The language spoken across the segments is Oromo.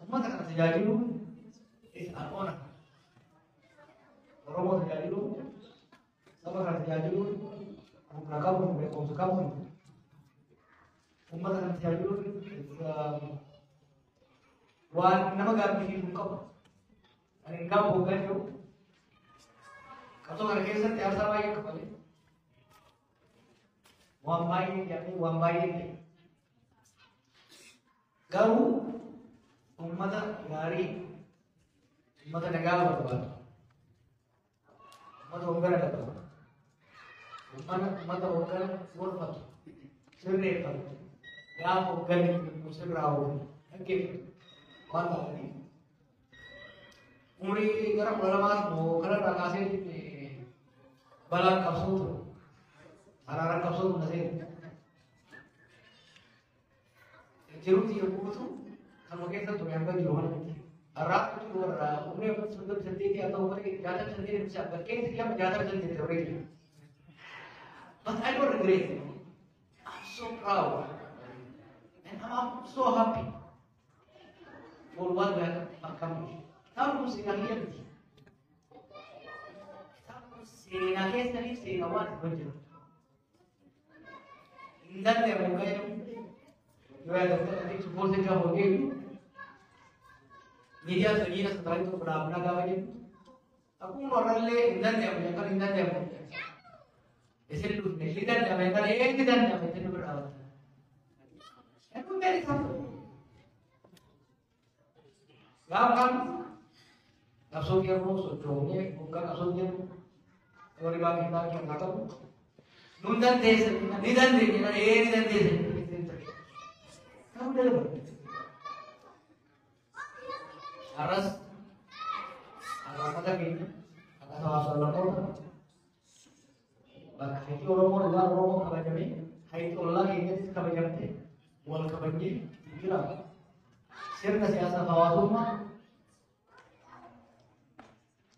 Uummata kana tajaajiluun is an honor. Oromoo tajaajiluun, saba kana tajaajiluun humna qabuun, beekumsa qabuun uummata kana tajaajiluun waan nama gaabbisiisu hin qabu. Ani hin gaabbu hoggaa jiru. Qabsoo kana keessatti aarsaa baay'ee kaffalee, waan baay'ee jedhamee, waan baay'ee ta'e. Garuu uummata gaarii, uummata nagaa barbaadu, uummata hoggana dhabu, uummata hoggana gorfatu, sirreeffatu, gaafa hogganni sirraa'u dhaggeeffatu waan ta'aniif umurii gara 12 moo kanarraa kaasee balaan qabsoo ture. Araaraan qabsoo na seene. Jiruuti yommuu kanuma keessa ture hanga jiru kanatti. Har'aa jiru warra umurii 38 haa ta'u malee 68 bisa bakkeetti lama 68 dabree jira. But I don't regret it. I'm so proud. And I'm so happy for what we have accomplished. Kitaabni kun seenaa kiyya miti. Kitaabni kun seenaa keessaniif seenaa waan itti hojjetu. Hin danda'amu kan jedhamu yoo yaadatte suppoosii gaafa hojjetu miidiyaa sadiina satalaayitii tokko dhaabnaa gaafa jennu akkuma warrallee hin danda'amu yookaan hin danda'amu. Isin dhufne ni danda'ama yookaan ee ni danda'ama isin bira dhaabatan. Kun very simple. Gaafa kan qabsoo qeerroo sochoonee hoggaa qabsoo jennu warri baay'ee baay'ee kan qabu. Nun dandeessa, ni dandeenya, ee ni dandeessa. Ta'uu darba. Har'as uummata keenya akka sabaaf sablammoota bakka hayti Oromoo, dhugaan Oromoo kabajamee, hayti ollaa keenyattis kabajamte, wal kabajnee jiraatu. Sirna siyaasaaf hawaasummaa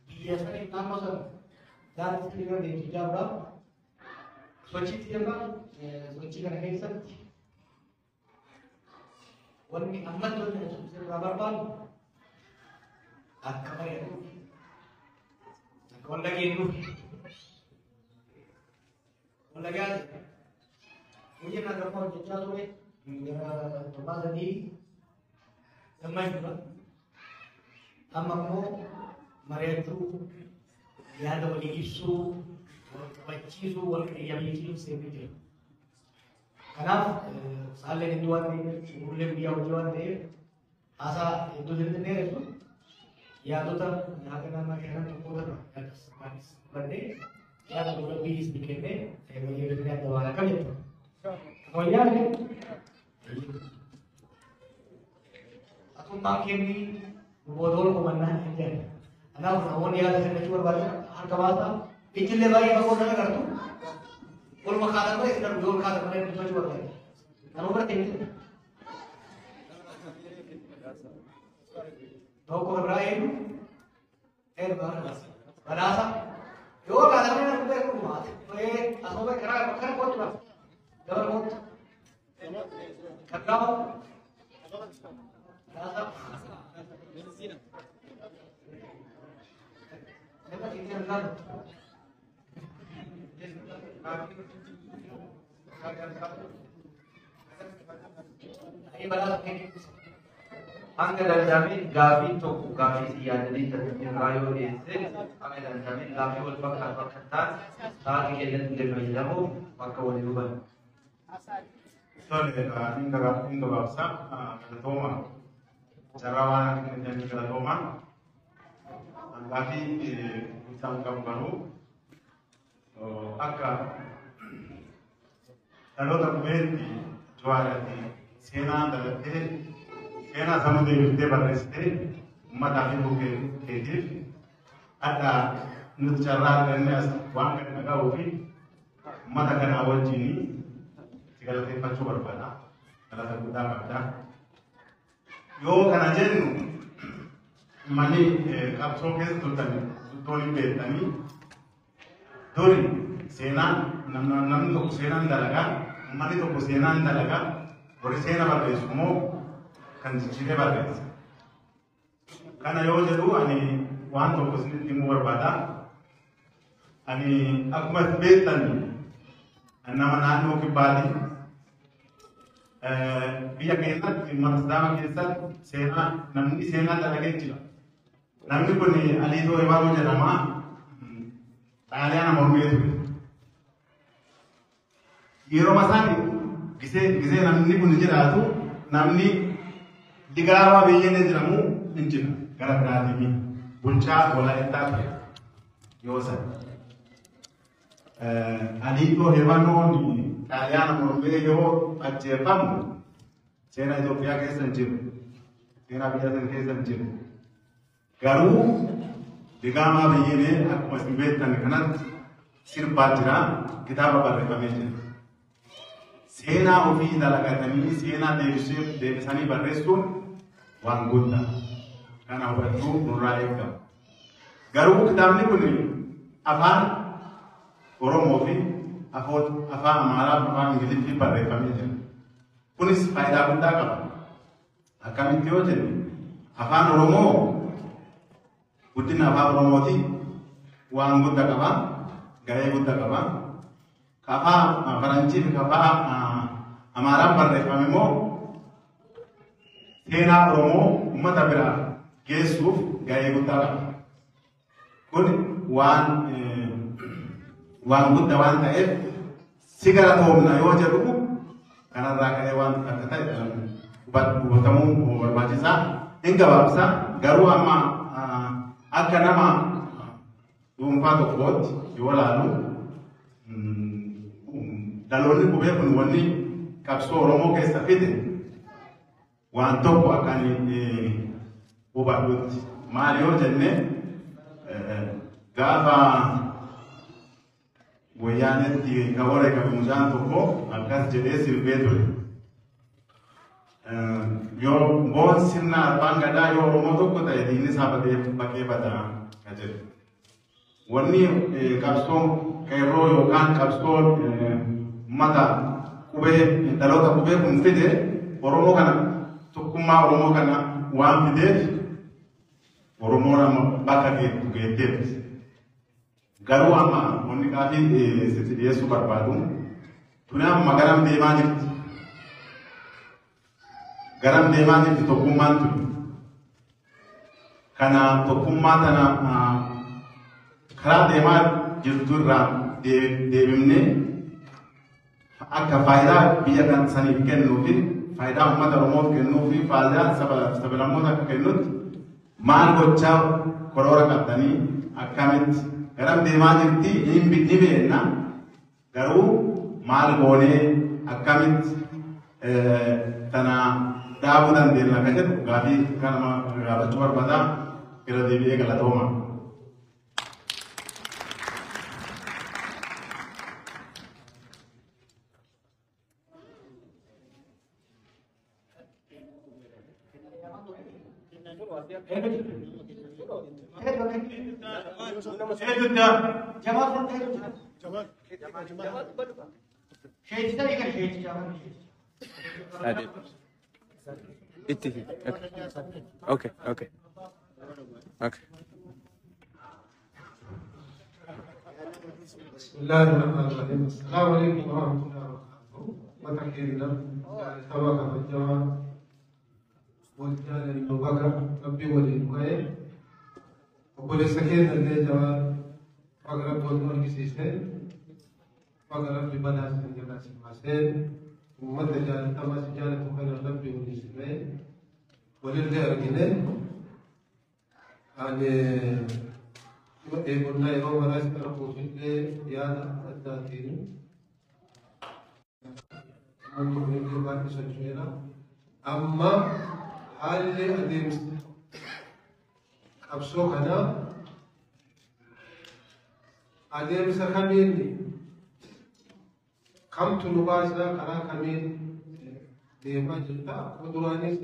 biyya saniif naannoo sana daandii irra deemtu ijaaruudhaaf sochiitti jirra. Sochii kana keessatti wanni ammatti wanni sirraa barbaadu akka mari'atuuf, akka wal dhageenyuuf, wal dhagaati. Hojii kana gaafa hojjechaa ture gara torbaa 3 gammachuudha. Amma immoo mari'achuu, yaada walii ibsuu, wal qabachiisuu, wal qayyabsiisuu seenuu jira. Kanaaf saalleen hedduu waan ta'eef, umuriileen guyyaa hojii waan ta'eef, haasaa hedduu sirriitti dheeressu, yaadota haga nama shanan tokkoota irraa yaada fudhannee, yaada goolabbiis ni kennee walii galtee adda waan akkam jettu. Wayyaa atummaan kenni booda ol qubannaa hin jedhan. Kanaaf namoonni yaada kennachuu barbaadan harka baasaa. Ijjillee baay'ee fagoo nan agartu. Olma kaatan malee isin argu, yoo ol kaatan malee dubbachuu barbaada. Nama biratti hin jiru. Tokko biraa eenyu? Eenyu badhaasa? Yoo ol kaatan malee arguu beeku dhumaati. Asuma karaa kana kootu lafa. Dabala kootu. Kan biraa badhaasa. Nama keenya irraa. Hanga danda'ameen gaaffiin tokko gaaffii si yaadanii irraa yoo dhiyeesse, hanga danda'ameen gaaffii wal fakkaatu akka hin taane sa'aatii keenyatti illee fayyadamuuf akka walii hubannu. Tole, hin gabaabsa. Galatooma. Carraa waan akka kennitaniif galatooma. Gaaffii guddaan qabu garuu akka dhaloota qubeetti Jawaarratti seenaa dalattee, seenaa sanuu deebiftee barreessitee uummataa fi keetiif hadha nuti carraa argannee as waan kana dhaga'uu fi uummata kanaa wajjin si galateeffachuu barbaada. Galata guddaa qabda. Yoo kana jennu manni qabsoo keessa turtan guddoon hin beektanii, duri seenaan namni tokko seenaan dalagaa, uummanni tokko seenaan dalagaa, warri seena barreessu immoo kan jijjiiree barreesse. Kana yoo jedhu ani waan tokko isinitti himuu barbaada. Ani akkuma beektan nama naannoo kibbaati. Biyya keessatti uummata Sidaama keessatti seenaa namni seenaa dalagee jira. Namni kun Aliitoo Ebaaroo jedhama. Xaaliyaana mormee ture. Yeroo isaan gisee namni kun jiraatu namni Digaarraa Beyyenee jedhamu hin jira gara biraatiin bulchaa Walaayittaa ture yoo san. Aliitoo Hebanoon Xaaliyaana mormee yoo ajjeefamu seenaa Itoophiyaa keessa hin jiru. Seenaa biyya sana keessa hin jiru. Garuu Digaamaa Beyyenee akkuma isin beektan kanatti sirbaa jira, kitaaba barreeffamee jira. Seenaa ofii dalagatanii seenaa deebisanii barreessuun waan guddaa. Kana hubachuu nurraa eegama. Garuu kitaabni kun afaan Oromoo fi afaan Amaaraa fi afaan Ingiliffii barreeffamee jira. Kunis faayidaa guddaa qaba. Akkamitti yoo jenne afaan Oromoo guddina afaan Oromooti waan guddaa qaba, gahee guddaa qaba. Afaan Faranjii fi afaan Amaaraan barreeffame immoo seenaa Oromoo uummata biraa geessuuf gahee guddaa qaba. Kun waan guddaa waan ta'eef si galatoomna yoo jedhu kanarraa ka'ee waan akka ta'e hubatamuu barbaachisaa. Hin gabaabsa garuu amma akka nama dhuunfaa tokkootti yoo ilaalu dhaloonni qubee kun wanni qabsoo Oromoo keessa fide waan tokko akka ani hubadhutti. Maal yoo jenne gaafa wayyaanetti kan wareegame mucaan tokko akkas jedhee sirbee ture. Yoo boon sirna abbaan gadaa yoo Oromoo tokko ta'e diinni isaa baqee badaa ka jedhu. Wanni qabsoon qeerroo yookaan qabsoon uummata qubee dhaloota qubee kun fide Oromoo kana tokkummaa Oromoo kana waan fideef Oromoon amma bakka geettu geetteetti. Garuu amma wanni gaafii sitti dhiyeessuu barbaadu tuni amma garam deemaa jirti. Garam deemaa jirti tokkummaan tuni. Kana tokkummaa tana karaa deemaa jirtu irraa deebifnee akka faayidaa biyya kan saniif kennuu fi faayidaa uummata Oromoof kennuu fi faayidaa saba lammoota akka kennutti maal gochaa koroora qabdanii akkamitti garam deemaa jirti ni beekna garuu maal goonee akkamitti tana dhaabuu dandeenya akka jedhu gaafii kanama gaafachuu barbaada irra deebi'ee galatooma. Itti. Okay. بسم الله الرحمن الرحيم. السلام عليكم ورحمة الله وبركاته. متكيرنا سواء الجماعة والجال المبكر ربي ولي الخير وكل سكين اللي جواب فقرب والنور كسيسين فقرب ببنا سنجنا سماسين ومتى جال تما سجالة خير ربي ولي سمين ولله أرجنين يعني eegonnaa yeroo maraas arguufillee yaada addaatiin wanti kunillee baay'ee socho'eera. Amma haalli adeemsa qabsoo kanaa adeemsa kamiin kamtu nu baasaa karaa kamiin deemaa jirta. Akkuma duraanis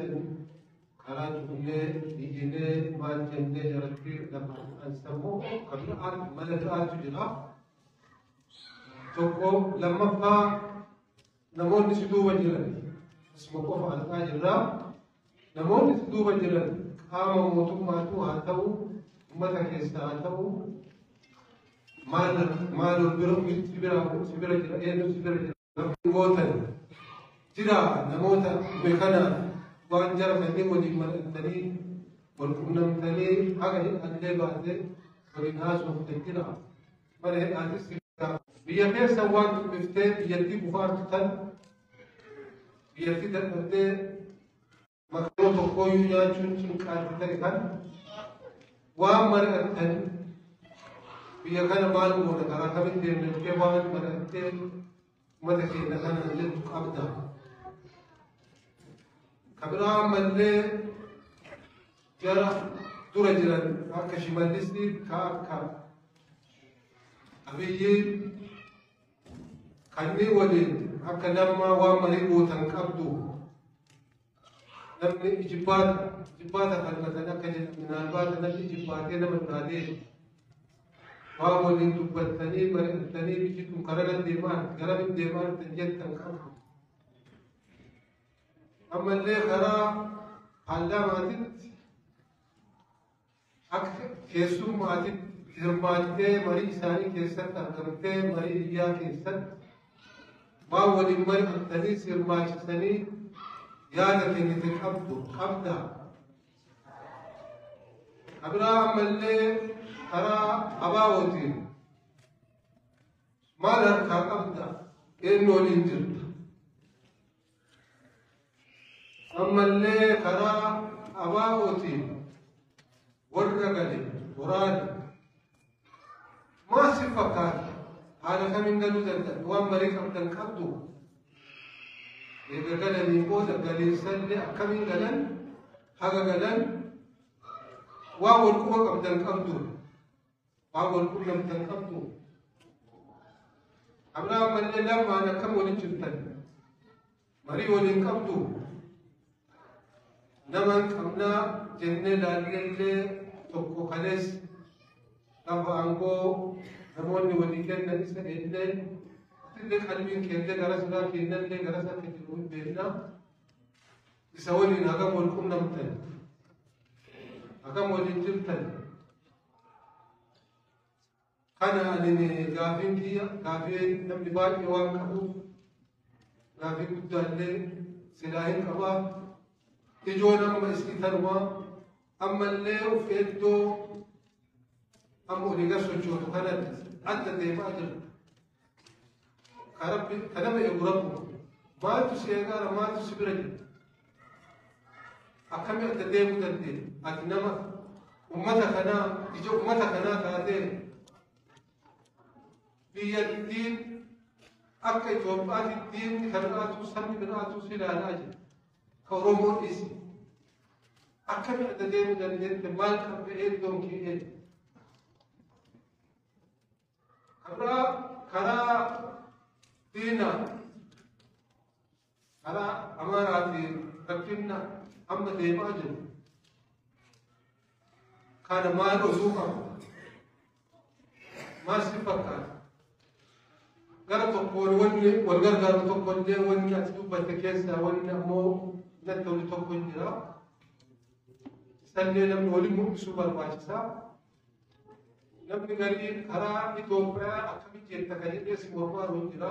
karaa ijoollee iyyinee maal jennee jalatti lafa ansammoo kan mala biraatu jira. Tokko lammaffaa namoonni si duuba jiran asuma qofa argaa jirra. Namoonni si duuba jiran qaama mootummaatu haa ta'u, uummata keessaa haa ta'u, maal maal bira si bira si bira jira, eenyu si bira jira gootan jira? Namoota kanaaf waan jara kanneen waliin mari'attanii, wal qunnamtanii, haga hidhallee baatee waliin haasoftan jira? Mana hidhaatis biyya keessa waan dubbiftee biyyattii bufaartu tan biyyattii dadhabdee makaroo tokkooyyuu nyaachuun cinqaatti ta'e kan waan mari'attan, biyya kana maal goona, karaa kamitti deemna waan mari'attee uummata keenya kana jettu qabda? Kabiraa ammallee jara dura jiran akka Shimallisii ka akka Abiyyi kanneen waliin akka Lammaa waan marii gootan qabdu? Namni ijibbaata ijibbaata falmatan akka jedhamu, minaalbaata namni ijibbaatee nama biraa deemu, waan waliin dubbattanii mari'attanii biyyi tun karana deemaa, garamitti deemaa jirtan jettan qabdu? Ammallee karaa paarlaamaatitti akka keessummaatitti hirmaattee, marii isaanii keessatti argamtee, marii biyyaa keessatti waan waliin mari'attanii hirmaachisanii yaada kennite qabdu qabda? Kabiraa ammallee karaa abaa'ootiin maal harkaa qabda? Eenyu waliin jirta? Ammallee karaa abaa'ootiin warra gale waraana maal si fakkaata? Haala kamiin galuu danda'an? Waan marii qabdan qabdu? Eega galanii booda galiinsallee akkamiin galan, haga galan waan wal quba qabdan qabdu? Waan wal qunnamtan qabdu? Abraa ammallee Lammaan akkam waliin jirtan? Marii waliin qabdu? Nama hin qabnaa jennee laallellee tokko kalees lafa aangoo namoonni walii kennan isa illee illee qalbiin keellee gara silaa kennallee gara akka jiru hin beekna. Isa waliin hagam wal qunnamtan? Hagam waliin jirtan? Kana ani gaafiin kiyya gaafii namni baay'ee waan qabuuf gaafii guddaallee silaa hin qabaa. Ijoon amma isii tanumaa. Ammallee of eeddoo amma olii gar sochootu kanatti adda deemaa jirta. Ka Rabbi ka nama eegu Rabbu maaltu si eegaara? Maaltu si bira jira? Akkami adda deemuu dandeenya? Ati nama ummata kanaa, ija ummata kanaa taatee, biyyattiin akka Itoophiyaatti diinni kan biraatu sabni biraatu si ilaalaa jira. Ka Oromoo dhiisi. Akkami adda deemuu dandeette? Maal qabda? Eegdoon kee eenyu? Karaa diinaa, karaa Amaaraatiin rakkinna amma deemaa jiru. Kana maal osoo qabu? Maal si fakkaata? Gara tokkoon wanni wal gargaaru tokko illee, wanni ati dubbatte keessaa wanni ammoo natti tolu tokko hin jira. Isallee namni waliin mul'isuu barbaachisaa. Namni garii karaa Itoophiyaa akkamitti jetta kan jedhee si mormaa hin jira.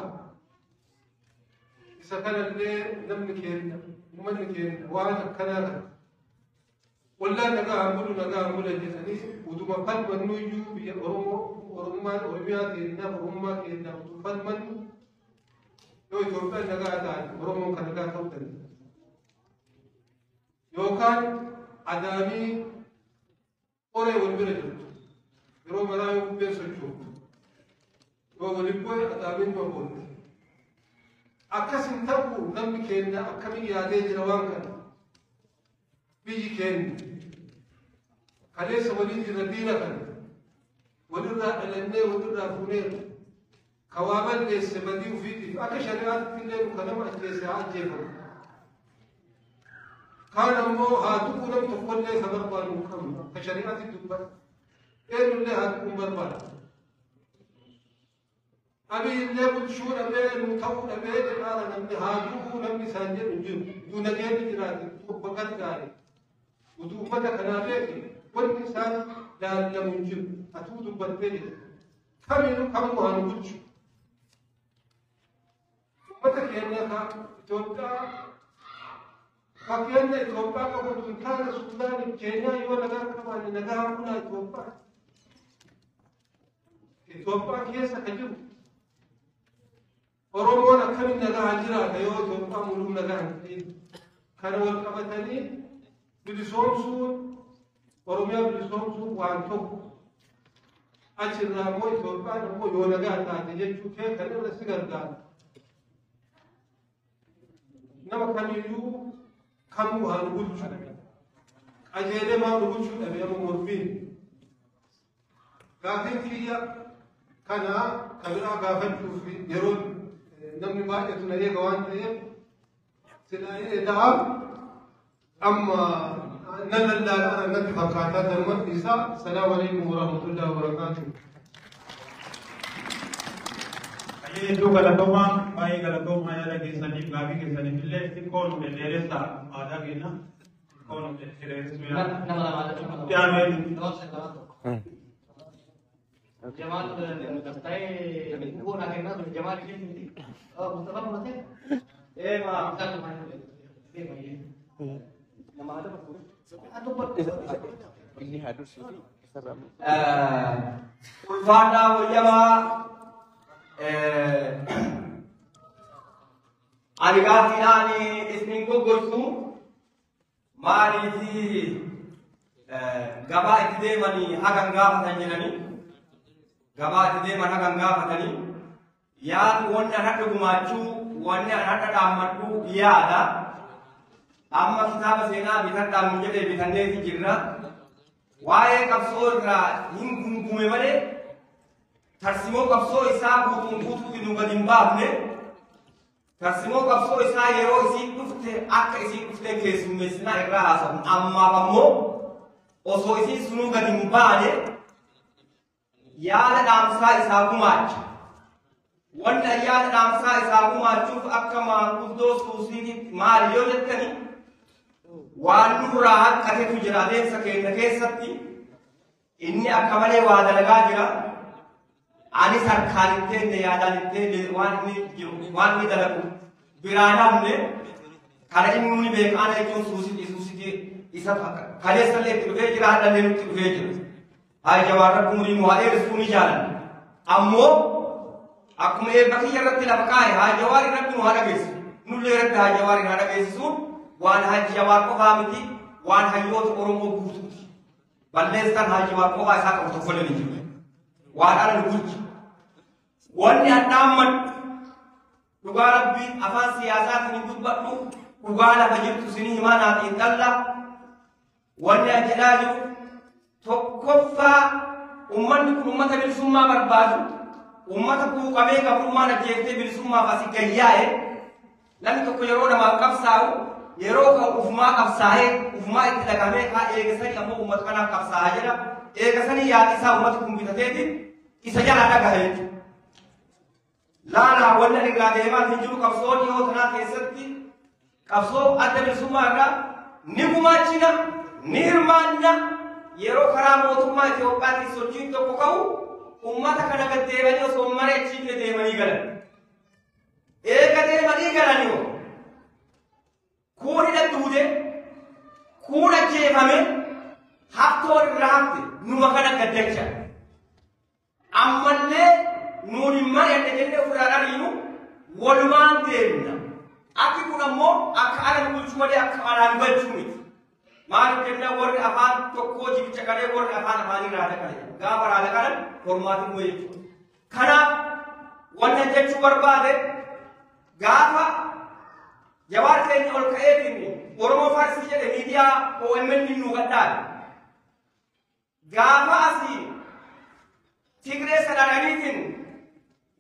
Isa kanallee namni keenya, uummanni keenya waan akkanaa kana wallaan nagaa haa bulu, nagaa haa bulan jedhanii utuma falmannu iyyuu, biyya Oromoo, Oromummaan Oromiyaa keenyaaf, Oromummaa keenyaaf utuu falmannu, yoo Itoophiyaan nagaa taate Oromoon kan nagaa ta'uu danda'a. Yookaan adaamii qoree wal bira jirtu yeroo maraa yoo bubbeen sochooftu yoo waliin bu'e adaamiin maboonti. Akkas hin ta'u. Namni keenya akkamiin yaadee jira waan kana? Biyyi keenya kaleessa waliin jirra, diina kana walirraa dhalannee, walirraa fuuneerra. Ka waa balleesse badii ofiitiif akka shari'aatti illee nu ka nama ajjeese haa ajjeefamu. Kaan ammoo haa tuquu nam tokkollee ka barbaadu hin qabnu, ka shari'aatti dubbata. Eenyullee haa tuquu hin barbaadu. Abiy illee bulchuu dhabee nu ta'uu dhabee jedhaara namni haa du'uu namni isaan jedhu hin jiru. Utuu nageenyi jiraate, utuu obba gargaare, utuu uummata kanaa beeke wanni isaan laallamu hin jiru. Atuu dubbattee jirta. Kamiinuu kamuu haa nu bulchu. Uummata keenya ka Itoophiyaa fakkeenya Itoophiyaa qofa utuu hin taane Suudaaniif Keeniyaa yoo nagaa qabaanne nagaa bulaa Itoophiyaa. Itoophiyaa keessa ka jiru Oromoon akkamiin nagaa jiraata yoo Itoophiyaa muluu nagaa hin ta'in. Kana wal qabatanii bilisoomsuun Oromiyaa bilisoomsuun waan tokko. Achirraa immoo Itoophiyaan immoo yoo nagaa taate jechuu kee kan irra si gargaara. Nama kamiyyuu kamuu haa nu bulchu. Qajeelee maa nu bulchuu dhabe amma mormiin. Gaafiin kiyya kana ka biraa gaafachuuf yeroo namni baay'eetu na eega waan ta'eef silaa eedaa amma nan lallaala natti fakkaataa tanuma isaa. Salaamu alaikum warahmatullahi wabarakaatuh. Hedduu galatoomaa, baay'ee galatoomaa. Yaada keessaniif gaafii keessaniif illee xiqqoo nu dhedheeressa, aadaa keenya xiqqoo nu dhedheeressuu yaada. Nama lama nama lama. Dhiyaamee. Jamal tae buku nak kena tu Jamal ini. Oh, Mustafa mana? Eh, ma. Nama ada apa? Atau Inni haa dursuu fi isarraa Ulfaadhaa wayyamaa ani gaaffiidhaan isinin goggorsu maaliifi gabaa itti deemanii hagan gaafatan jedhanii gabaa itti deeman hagan gaafatanii yaadu wanni an hadha gumaachuu wanni an hadha dhaammadhu yaada amma kitaaba seenaa bitadhaan nu jedhee bitanneeti jirra. Waa'ee qabsoo irraa hin gungume malee tarsimoo qabsoo isaa guutuun guutuutti nu gadi hin baafne. Tarsimoo qabsoo isaa yeroo isiin dhufte akka isiin dhufte keessummeessinaa irraa haasawu. Ammaaf ammoo osoo isiin sunuu gadi hin baane yaada dhaamsaa isaa gumaacha. Wanni yaada dhaamsaa isaa gumaachuuf akka maanguddoo suusiititti maali yoo jettani, waan nurraa hanqatetu jira. Adeemsa keenya keessatti inni akka malee waa dalagaa jira. Anis harkaan hin teenne, yaadaan hin teenne, waan inni jiru waan inni dalagu biraan hafne. Kana inni nuni beeka. Ana jechuun suusiti suusiti isa kaleessallee itti dhufee jira, hadhallee nutti dhufee jira. Haa Jawaar, Rabbi umurii nu haa dheeressuu ni jaalanna. Ammoo akkuma eebba kiyya irratti lafa kaa'e, haa Jawaar Rabbi nu haa dhageessu. Nullee Rabbi haa Jawaar haa dhageessisuun waan haa Jawaar qofaa miti, waan hayyoota Oromoo guutuuti. Balleessaan haa Jawaar qofaa isaa qabu tokkollee ni jiru. Waan ala nu bulchi. Wanni handhaammadhu dhugaa Rabbii afaan siyaasaatiin hin dubbadhu, dhugaa lafa jirtu sinii himaa naaf hin dhalla. Wanni an jedhaa jiru tokkoffaa, ummanni kun ummata bilisummaa barbaadu, ummata quuqamee gabrummaan ajjeeftee bilisummaaf asii gayyaa'e. Namni tokko yeroo namaaf qabsaa'u, yeroo kan ufumaa qabsaa'ee ufumaa itti dhagamee kaa eegasanii ammoo ummata kanaaf qabsaa'aa jedha. Eegasanii yaadi isaa ummata kun bitateeti isa jalaa dhagaha jechuudha. Laala, wanni ani irraa deemaa hin jiru qabsoo dhiyoo tanaa keessatti qabsoo adda bilisummaa irraa ni gumaachina, ni hirmaanna. Yeroo karaa mootummaa Itoophiyaatiin sochiin tokko ka'u ummata kana gad deemanii osoo hin mari'achiifne deemanii galan. Eega deemanii galanii hoo kuun hidhatti kuun ajjeefame, haftoon irra hafte numa kana gaddacha. Ammallee nuun hin mari'anne jennee ofirraa dhariinu walumaan deemna. Akki kun ammoo akka ala nu bulchuu malee akka alaa nu galchuu miti. Maaliif jennaan, warri afaan tokkoo jibicha qalee warri afaan afaanii raada qale. Gaafa raada qalan hormaatiin bu'e jechuudha. Kanaaf wanna jechuu barbaade, gaafa Jawaar keenya ol ka'eetiin Oromoo Farsii jedhe miidiyaa OMN nu gadhaabe. Gaafa asii Tigree sadhaadhaniitiin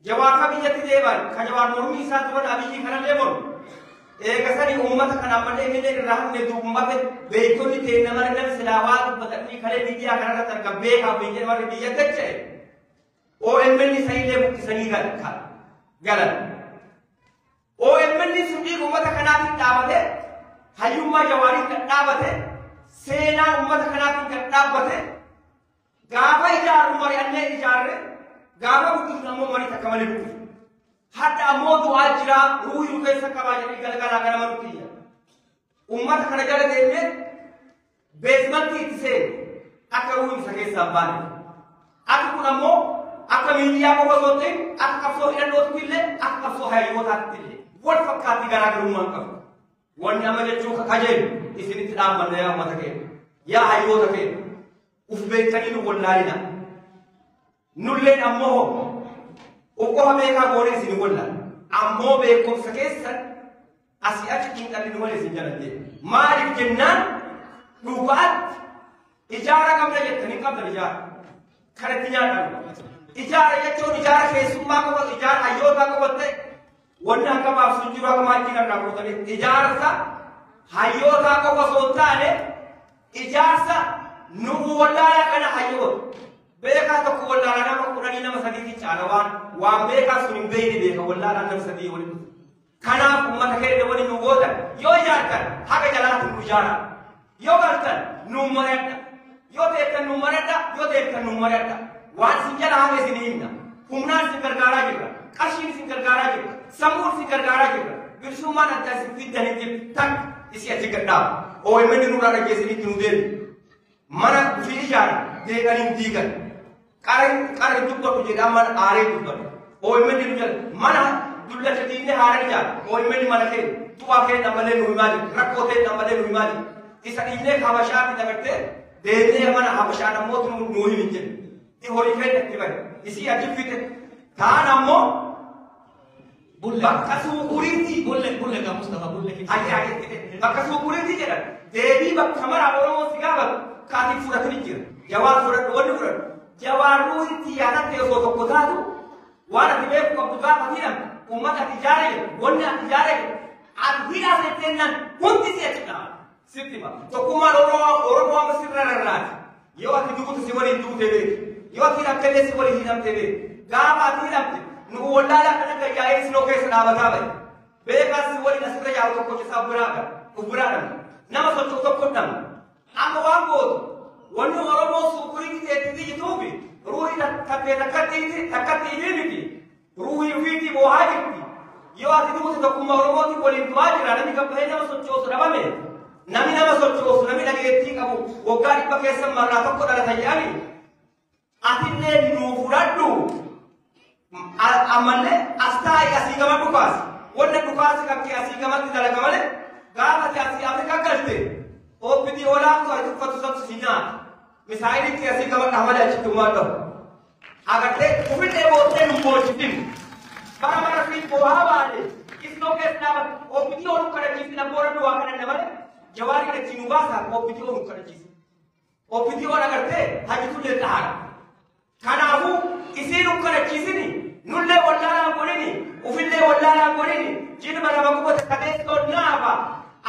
Jawaar fa biyyatti deeban ka Jawaar mormii isaa turan Abiyyi kanallee mormu. Eegasanii uummata kana ammallee inni irraa hafne duubbate beektonni ta'e nama namni silaa waa dubbatanii kalee miidiyaa kanarratti argan beekaa fi jedhe warri biyya dacha'e. OMN isaillee buqqisanii galan. OMN sun dhiiga uummata kanaatiin dhaabate, hayyummaa Jawaariin kan dhaabate, seenaa uummata kanaatiin kan dhaabbate, gaafa ijaarru mari'annee ijaarre, gaafa buqqisnu ammoo marii takka malee buqqisnu. Hadda ammoo du'aa jira ruuhii keessa qabaa jedhanii galgalaa ganama nutti iyya. Uummata kana jala deemnee beesmantii itti seene akka ruuhiin isa keessaa hin baane. Akka kun ammoo akka miidiyaa qofa osoo hin ta'in akka qabsoo hidhannootti illee akka qabsoo hayyootaatti illee wal fakkaatti garaagarummaa hin qabu. Wanni amma jechuu kajeelu isinitti dhaammanna yaa uummata keenya yaa hayyoota keenya uf beektanii nu wallaalina. Nulleen ammoo uf qofa beekaa goonee isin wallaala. Ammoo beekumsa keessan asii achi xiinxalli nu malee isin jala deema. Maaliif jennaan dhugaatti ijaara qabda jettanii qabdan ijaara. Kanatti nyaadhamu. Ijaara jechuun ijaara keessummaa qofa ijaara hayyootaa qofa ta'e wanni akka baafsu hin jiru akka maachii kan raawwatanii ijaarsa hayyootaa qofa osoo hin taane ijaarsa nu wallaalaa kana hayyoota. Beekaa tokko wallaalaa nama 10 nama 3 caala waan beekaa sun hin beekne beeka wallaalaa nama 3 waliin dhufu. Kanaaf uummata keenya waliin nu gootan yoo ijaartan haga jalaatti nu ijaara. Yoo galtan nu mari'adha. Yoo beektan nu mari'adha. Yoo deemtan nu mari'adha. Waan isin jala hafe isin himna. Humnaan isin gargaaraa jirra. Qarshiin isin gargaaraa jirra. Sammuun isin gargaaraa jirra. Bilisummaan adda isin fiddan hin jirtu takka isii achi gadhaaba. OMN nurraa dhaggeessinitti nu deemu. Mana ofii ijaaran deeqanii hin diigan. Qara hin dubbatu jedhaa mana aaree dubbatu. OMN nu jala mana dullacha diinee haara ijaara. OMN mana keenya du'aa keenya malee nu himaa jiru. Rakkoo keenya malee nu himaa jiru. Isa dhiibnee Habashaatti dabartee deemnee mana Habashaa namoota nu himin jedhu. Horii keenya itti bahe. Isii achi fite. Kaan ammoo bakka suuquriitti. Bulle gaa Mustafa bulle. Ayyaa bakka suuquriitti jedhan. Deebii bakka maraa Oromoo si gaafatu kaatiin fudhatanii jira. Jawaar fudhadhu wanni fudhadhu. Jawaar ruuhitti yaadatte osoo tokko taatu waan ati beeku qabdu gaafa hidhamtu uummata ati ijaare jedhu wanni ati ijaare jedhu ati hidhaa seetteennan hundi si achi dhaaba. Sitti hima. Tokkummaan Oromoo amma sirra rarraati. Yoo ati duute si waliin duute beeki. Yoo ati hidhamte si waliin hidhamte beeki. Gaafa ati hidhamte nu wallaalaa kana gayyaa'ee sinoo keessa dhaabataa bahe. Beekaas si waliin asirra yaa'u tokko isaa biraa dhabne. Nama socho'u tokko dhabne. Amma waan gootu wanni Oromoo suuqurii teetti jituufi ruuhii tattee takkatti himii miti. Ruuhii ofiitii boohaa jirti. Yoo ati duute tokkummaa Oromootiin waliin du'aa jira namni gabbahee nama sochoosu dhabame. Namni nama sochoosu namni dhageettii qabu waggaa 100 keessa marraa tokko dhalata jedhani. Atillee nuu fudhadhu. Ammallee as taa'i asii gama dhukaasi. Wanna dhukaasi kan kee asii gamatti dalaga malee gaafa ati asii Afrikaa galte OPD olaantu ati uffatu santu si nyaata. Misaayiliin kee asii gama dhaha malee achitti uumaa dhahu. Agartee ofillee booddee nu boochitin. Bara bara fi boohaa baane isnoo keessa dhaabatu OPD ooluu kadhachiisina boora duwwaa kadhanna malee Jawaarii achi nu baasaa OPD ooluu kadhachiisa. OPD ool agartee hajjitullee dhahaadha. Kanaafuu isiin kadhachiisini nullee wallaalaa godhini ufillee wallaalaa godhini jilba nama qubate kateessoo naafa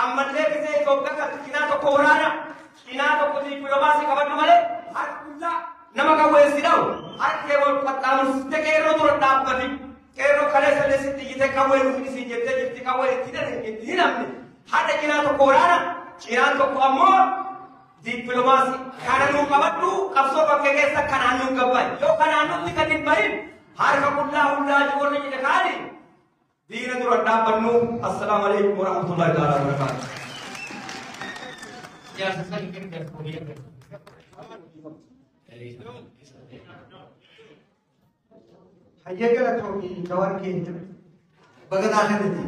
ammallee gisee Itoophiyaa kan cinaa tokko waraana cinaa tokko dippiloomaasii qabadhu malee harka qullaa nama qawweessi dha'u harka kee wal qaxxaamursite qeerroo dura dhaabbati qeerroo kaleessa illee sitti iyyite qawwee nuuf isiin jettee jirti qawwee itti hidhamne haadha cinaa tokko waraana cinaan tokko ammoo dippiloomaasii kana nuu qabadhu qabsoo bakkee keessa kanaan nuu gabbaye yoo kanaan nutti kan hin bahin harka qullaa hullaa jiboonni jedhe kaani diina dura dhaabbannu. Assalaamu alaikum warahmatullahi ta'ala wabarakaatuh. Jaarsa sani kennu jaarsa. Hayyee galatoomii Jawaar keenya baga taataniiti.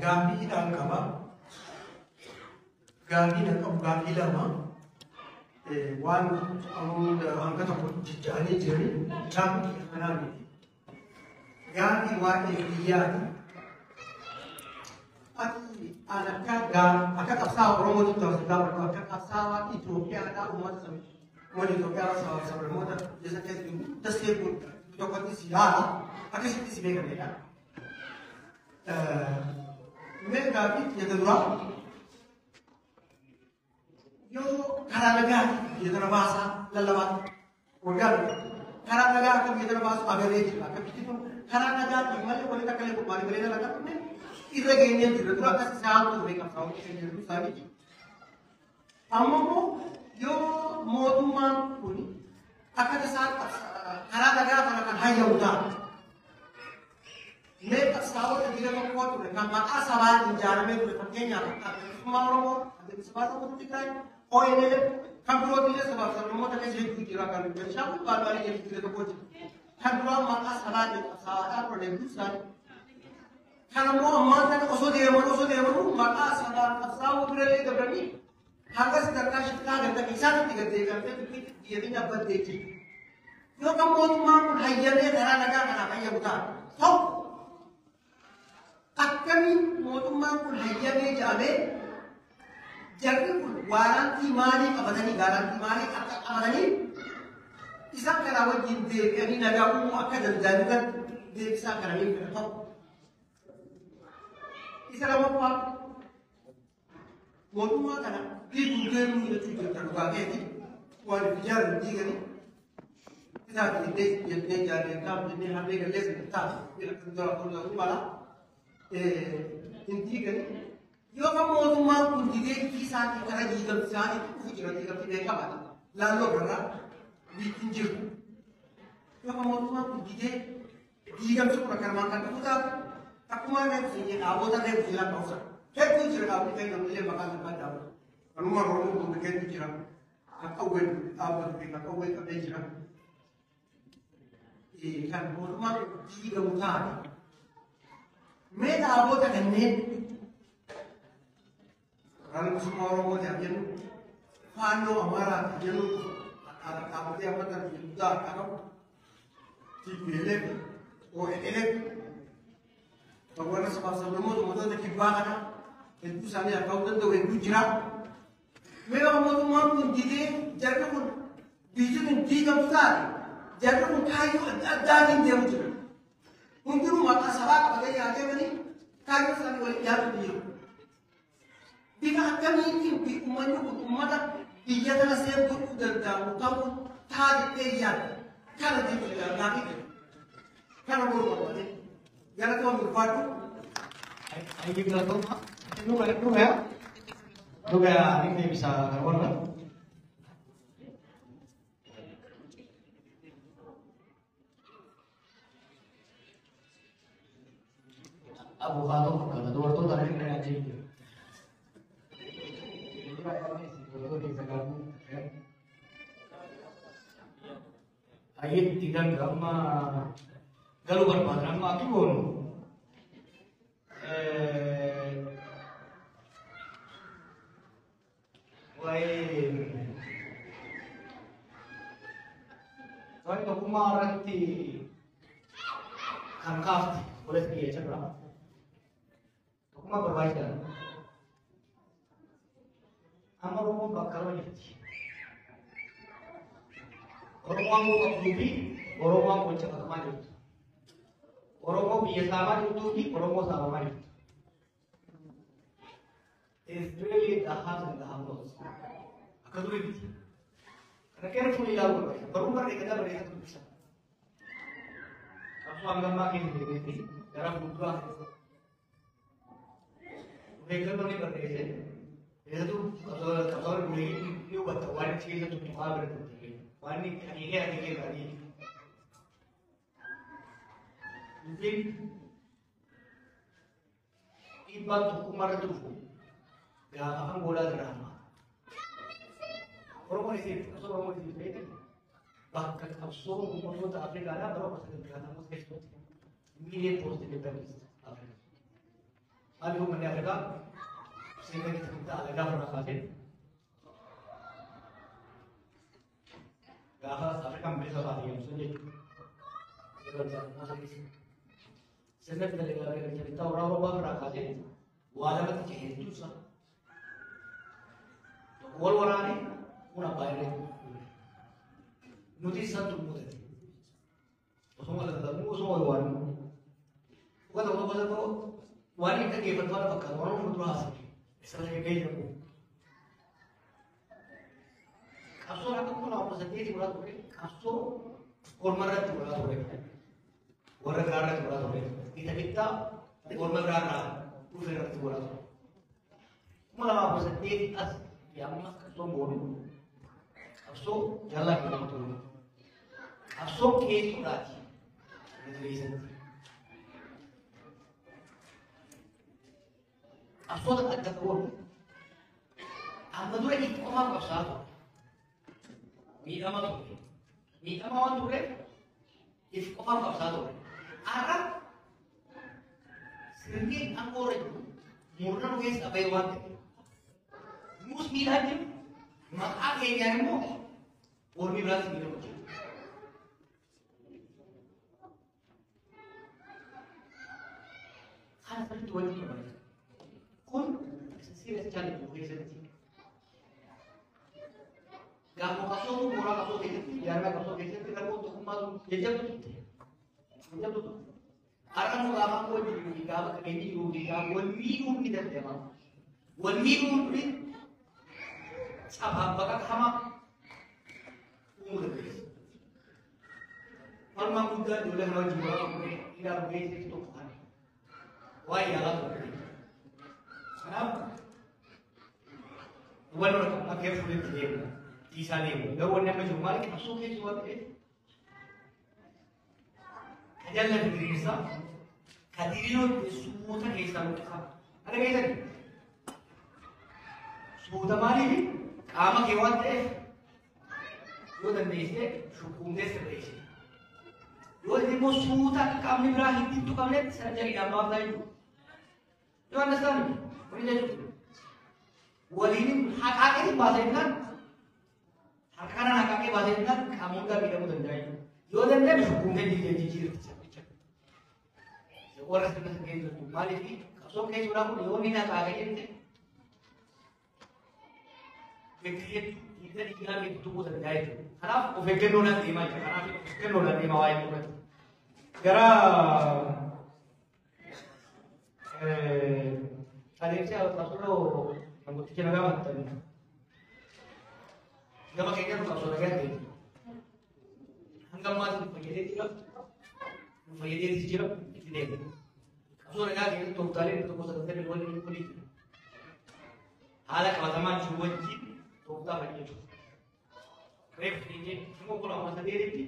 Gaaffiidhaan qaba. Gaaffii nan qabu gaaffii lama. Waan hanga tokko jijja'anii jiranii gaaffii kanaa miti. Gaaffii waa'ee biyyaati. Ati an akka qabsaa'aa Oromootti ta'u gaafadhu akka qabsaa'aa Itoophiyaadhaa uummata saba uummata Itoophiyaa saba sablammoota keessa keessa jiru dasee tokkotti si yaala akkasitti si beekamedha. Mee gaaffii xiyyeeta duraa yoo karaa nagaa biyya tana baasaa lallabaa waggaa Karaa nagaa akka biyya tana baasu agarree jira. Akka biyyi tun karaa nagaatiin malee walitti akka illee qophaa'anii bareedaa akka dhufne irra geenyee jirra. Dura akkas isaan ture qabsaa'onni keenya jiru isaaniiti. Amma immoo yoo mootummaan kun akka tasaa karaa nagaa kana kan hayyamu ta'a. Mee qabsaa'ota biyya tokkoo ture kan maqaa sabaatiin ijaaramee ture fakkeenyaaf akka bilisummaa Oromoo, bilisummaa Oromoo Tigraay, ONLF kan birootti illee sabaaf sablammoota keessa hedduu jira kan Beenishaangul Baalbaalii jedhu jira tokko jira. Kan duraan maqaa sabaatiin qabsaa'aa turan hedduu isaanii. Kan ammoo ammaan kana osoo deeman osoo deemanuu maqaa sabaan qabsaa'uu birallee dabranii hanga sadarkaa shiftaa ganda keessaatti gad deegamtee biyya keenya baddee jirti. Yoo kan mootummaan kun hayyamee karaa nagaa kanaaf hayyamu ta'a. Tokko akkamiin mootummaan kun hayyamee jedhamee jarri kun waarantii maalii qabatanii gaarantii maalii akka qabatanii isaan kanaa wajjin deebi'anii nagaa uumuu akka danda'an irratti deebisaa kana ni fedha tokko. Isa lammaffaa mootummaa kana diiguu deemuu jechuu jirta dhugaa keeti waan itti ijaarru diiganii isaaf jennee jennee ijaarree taaf jennee harree galleessa taaf dura fuuldura mala hin diiganii yoo kan mootummaan kun didee isaatii karaa diigamti isaatii dhufu jira diigamti beekamaadha laalloo irraa biittiin jiru yoo kan mootummaan kun didee diigamti kun akkanumaan kan dhufu taatu akkuma reefu dhaabota reefu jira ka'usa hedduu jira dhaabota keenya illee maqaan maqaan dhaabota kanuma Oromoo kun kennu jira kan qawwee dhaabbatu fi kan qawwee qabee jira kan mootummaan diigamu taate mee dhaabota kanneen waraana bilisummaa Oromoo ta'an jennu faannoo Amaaraa ta'an jennu dhaabbatee amma kana guddaa akka qabu TPLF ONLF kan warra sabaaf sablammoota uummattoota kibbaa kana hedduu isaanii akka ta'uu danda'u hedduu jira. Mee mootummaan kun didee jarri kun biyyi kun diigamtu taate jarri kun kaayyoo adda addaatiin deemu jira. Hundinuu maqaa sabaa qabatanii haa deemanii kaayyoo isaanii waliin dhiyaatu jiru. Bifa akkamiitiin uummanni kun uummata biyya tana seef godhuu danda'u ta'uu taa jettee yaadda. Kana jechuudha gaafii jedhu. Kana boru barbaade. Galatoon ulfaadhu. Ayi galatooma. Dhuga dhuga dhuga inni deebisa kan warra. Abukaatoo fakkaata dubartoota harka kan ajjeefu jiru. Ayetti ganga amma galuu barbaadan amma akki goonu waa'ee tokkummaa irratti kan kaafte walitti biyya jirra. Tokkummaa barbaachisaadha. Amma Oromoon bakka lama jirti. Oromoo aangoo qabduu fi Oromoo aangoo caqafamaa jirtu. Oromoo biyya saamaa jirtuu fi Oromoo saamamaa jirtu. It's really the haves and the have-nots. Akka durii miti. Kana carefully ilaaluu barbaachisa. Barruun barree gadaa barreessatu dubbisa. Qabsoo hangammaa keessa deemee fi gara fuulduraa keessa. Of eeggannoo ni barreesse. Keessattuu qabsaa'onni buleeyyii ni hubatta waan achi keessa tuttuqaa bira turte. Waan inni akeekee akeekee irraa Dubbiin dhiibbaan tokkummaa irratti dhufu gaafa afaan goolaa irraa hamaa. Oromoon isiif qabsoo Oromoon isiif beekte bakka qabsoo uummattoota Afrikaadhaa bara 1960 keessatti miiliyoon post independence Afrikaa. Maaliif uummanni Afrikaa sirna bittaa alagaa ofirraa kaasee gaafa Afrikaan bilisa baate jedhamu sun jechuudha. Sirna bittaa warra Awurooppaa irraa kaasee waa lamatti ce'e hedduu isaa. Tokko wal waraane kun abbaa irree nuti isaan tummuute. Osoo wal lallabnu osoo wal waannu. Dhuga tokko tokko tokko waan hin dhaggeeffattu waan fakkaatu waan fuuldura haasa'e. Isa dhaggeeffee jiru. Qabsoon akka 2018 biraa ture qabsoo Orma irratti godhaa ture. Warra biraa irratti godhaa ture. Gita bittaa orma biraa irraa dhufe irratti godhaa ture. 2018 as amma qabsoon boonu qabsoo jallaa jedhamu ture. Qabsoo keessuudhaati. Keessatti. Qabsoota adda ta'uun amma dura itti qofaaf qabsaa ture. Miidhama ture. Miidhama waan turreef itti qofaaf qabsaa ture. Har'a sirni aangoo irra jiru murna nu keessa ba'e waan ta'eef nus miidhaa jiru maqaa keenyaan immoo ormi biraatti miidhamu jira. Kana sirriitti walitti qabama. Kun serious challenge nu keessatti. Gaafa qabsoo mooraa qabsoo keessatti jaarmaa qabsoo keessatti rakkoon tokkummaa sun jajjabdu turte. Jajjabdu turte. Har'a nu gaafa aangoo jiruu fi gaafa qabeenyi jiruu fi gaafa wal miidhuun ni danda'ama. Wal miidhuun kuni cabaan bakka hamaa uumuu dandeessa. Falmaan guddaa ijoollee kana wajjin godhaa turre ilaalu keessatti tokko kana. Waa'ee yaalaa turre. Kanaaf hubannoo rakkoon akka fuulletti deemu dhiisaa deemu. Garuu wanni amma jiru maali qabsoo keessa waan ta'eef ka jallatu diriirsaa ka diriiroo suuta keessaa luqqisaa. Kana keessatti suuta maaliif qaama kee waan ta'eef yoo dandeessee shukkuumtee sirreessite. Yoo inni immoo suuta akka qaamni biraa hin tuttuqamnetti sarjariidhaan baaftaa jechuudha. You understand me? Wani jechuudha. Waliin haqaaqee baasee jennaan harka kanaan haqaaqee baasee jennaan qaama hundaa miidhamuu danda'a jechuudha. Yoo danda'ame shukkuumtee jijjiirti. Warra sirna keessa jirtu maaliif qabsoon keessuudhaa kun yoo inni haqaaqee jette bakka hedduu hidda dhiigaa keessa tuquu danda'a jechuudha. Kanaaf of eeggannoodhaan deemaa jira. Kanaaf of eeggannoodhaan deemaa waa'ee irratti. Gara adeemsa qabsoo namooticha nagaa maxxanne gama keenyaan qabsoo nagaa ta'e hanga ammaatti nu fayyadee jira nu fayyadee jira itti deema. Qabsoo nagaa keessatti tooftaalee tokko sagaltamii waliin olii jira. Haala qabatamaa jiru wajjin tooftaa fayyadu. Reef dhiinyee immoo 2008tti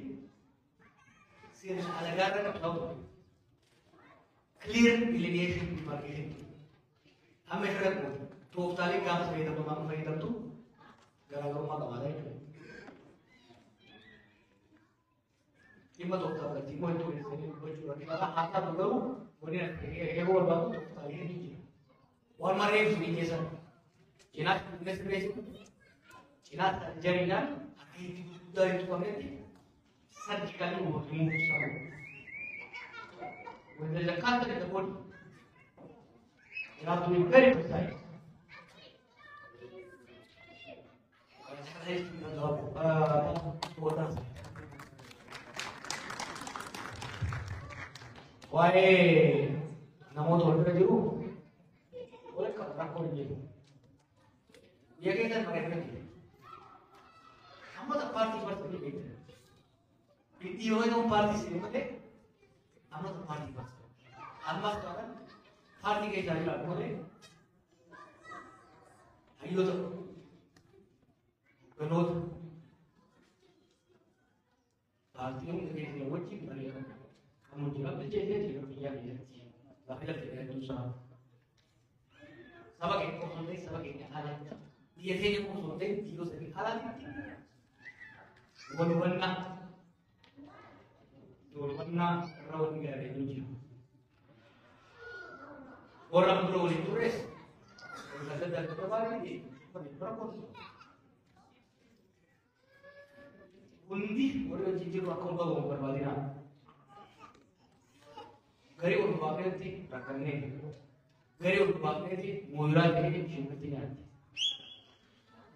sirna alagaa irra qabsaa'u ture. Clear delineation demarcation. Amma irra qoota. Tooftaalee gaafa fayyadamtu amma fayyadamtu garaagarummaa qabaata jechuudha. Dhimma tooftaa irratti immoo iddoo keessanii dubbachuu rakkisaadha. Haa ta'u garuu wanni eeguu barbaadu tooftaalee hedduu jira. Waan marreef sun keessan cinaa sirreessitu cinaa jariidhaan akka itti guddaa hin tuqamnetti surgically remove some. When there is a cancer in the body, you have to be very precise. Waa'ee namoota wal bira jiru walitti qabu rakkoo hin jiru. Biyya keessatti mari'atanii jiru. Namoota paartii barsiisanii beektan. Itti yoo ta'u paartii isin malee namoota paartii barsiisan. Ammas taanaan paartii keessaa jiraatu malee hayyoota hogganoota paartii hunda keessa wajjin mari'atan kan jira bilcheessee jira biyyaa keessatti gaafa lafti dheeratu isaa saba keenya qofa osoo hin ta'in saba keenya alaatti biyya keenya qofa osoo hin ta'in biyyoota sadii alaatti wal hubannaa wal hubannaa irra wanni gaariin jira. Warra dura waliin turres warra adda addaa barbaadanii rakkoo hundi warri wajjin jiru akka ol bahu barbaadina. Garii ol baafneetti rakkannee garii ol baafneetti mooyilaa ta'ee shimbirti nyaatti.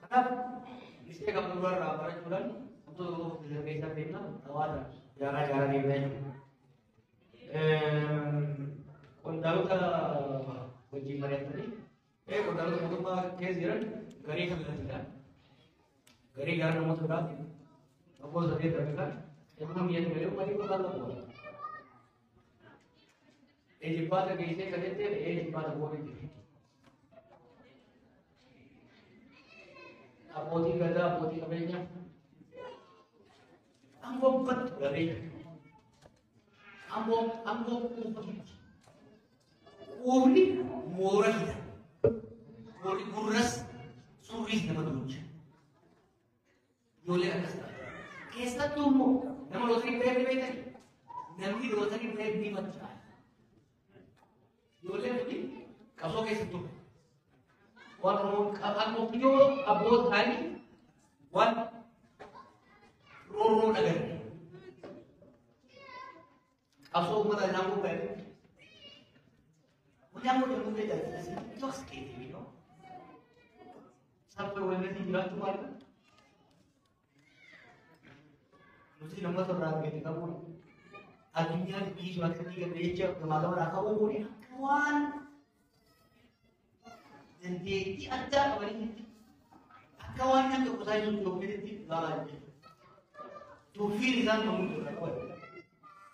Kanaaf mistee qabnu irraa barachuudhaan wantoota tokko tokko keessaa deemna hawaasa jaaraa jaaraa deemna jechuudha. Qondaalota wajjin mari'atanii qondaalota mootummaa keessa jiran garii kallattiidhaan garii gara namoota biraatti tokko sadii darbe kan Emang biyya malee uummanni barbaadu qabu. Ejibbaata geessee kan jettee ejibbaata goonee jiru. Abbootii gadaa, abbootii qabeenyaa. Aangoo battu qabeenya. Aangoo aangoo quufa miti. Quufni moora hidha. Moorri gurras surriis nama duucha. Ijoollee akkas ta'a. Keessattuu immoo nama lootarii bireef beekani. Namni lootarii bireef ni macha'a. Ijoolleen tuni qabsoo keessa ture. Waan Oromoon akkuma kiyyoo abboota ta'anii waan roorroo dhagarre. Qabsoo uummata isaan qophaa'e. Wanti ammoo jedhamu illee jaallatasi intoxicating, you know. Sababa walirratti jiraachuu maal? Nuti namoota irraa gadi qabuun addunyaan biyyi sun akka diigamne jecha gamaa gamanaa ka'uu kun akka waan dandeettii addaa qabanitti akka waan namni tokko isaa jiru tokkotti ilaalaa jiru. Tuffiin isaan mamuutu irraa qaban.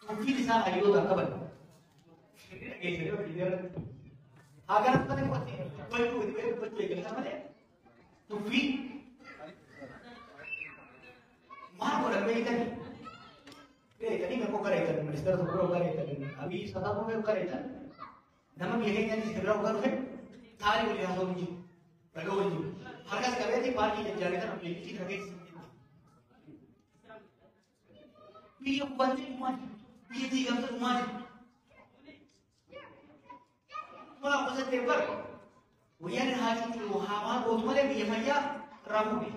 Tuffiin isaan hayyoota qaban. Dhageessanii hojii irratti. Haa gara uffata qottee dubbachuu itti fayyadu dubbachuu eegalata malee tuffii maal godhan beektanii? Beektanii kan qoqqareetan ministeera tokko bira qoqqareetan Abiy sataa bira qoqqareetan nama biyya keenyaatti isa bira qoqqareetan taa'anii walii haasa'uun jiru. Ragaa waliin jiru. Harkas qabeetii paarkii jajjabeetan obboleettii kana keessa biyya kubbatti dhumaa jiru. Biyya diigamte dhumaa jiru. Maal qosattee bara wayyaan haa cuucuu haa maal gootu malee biyya fayyaa irraa fuudhe.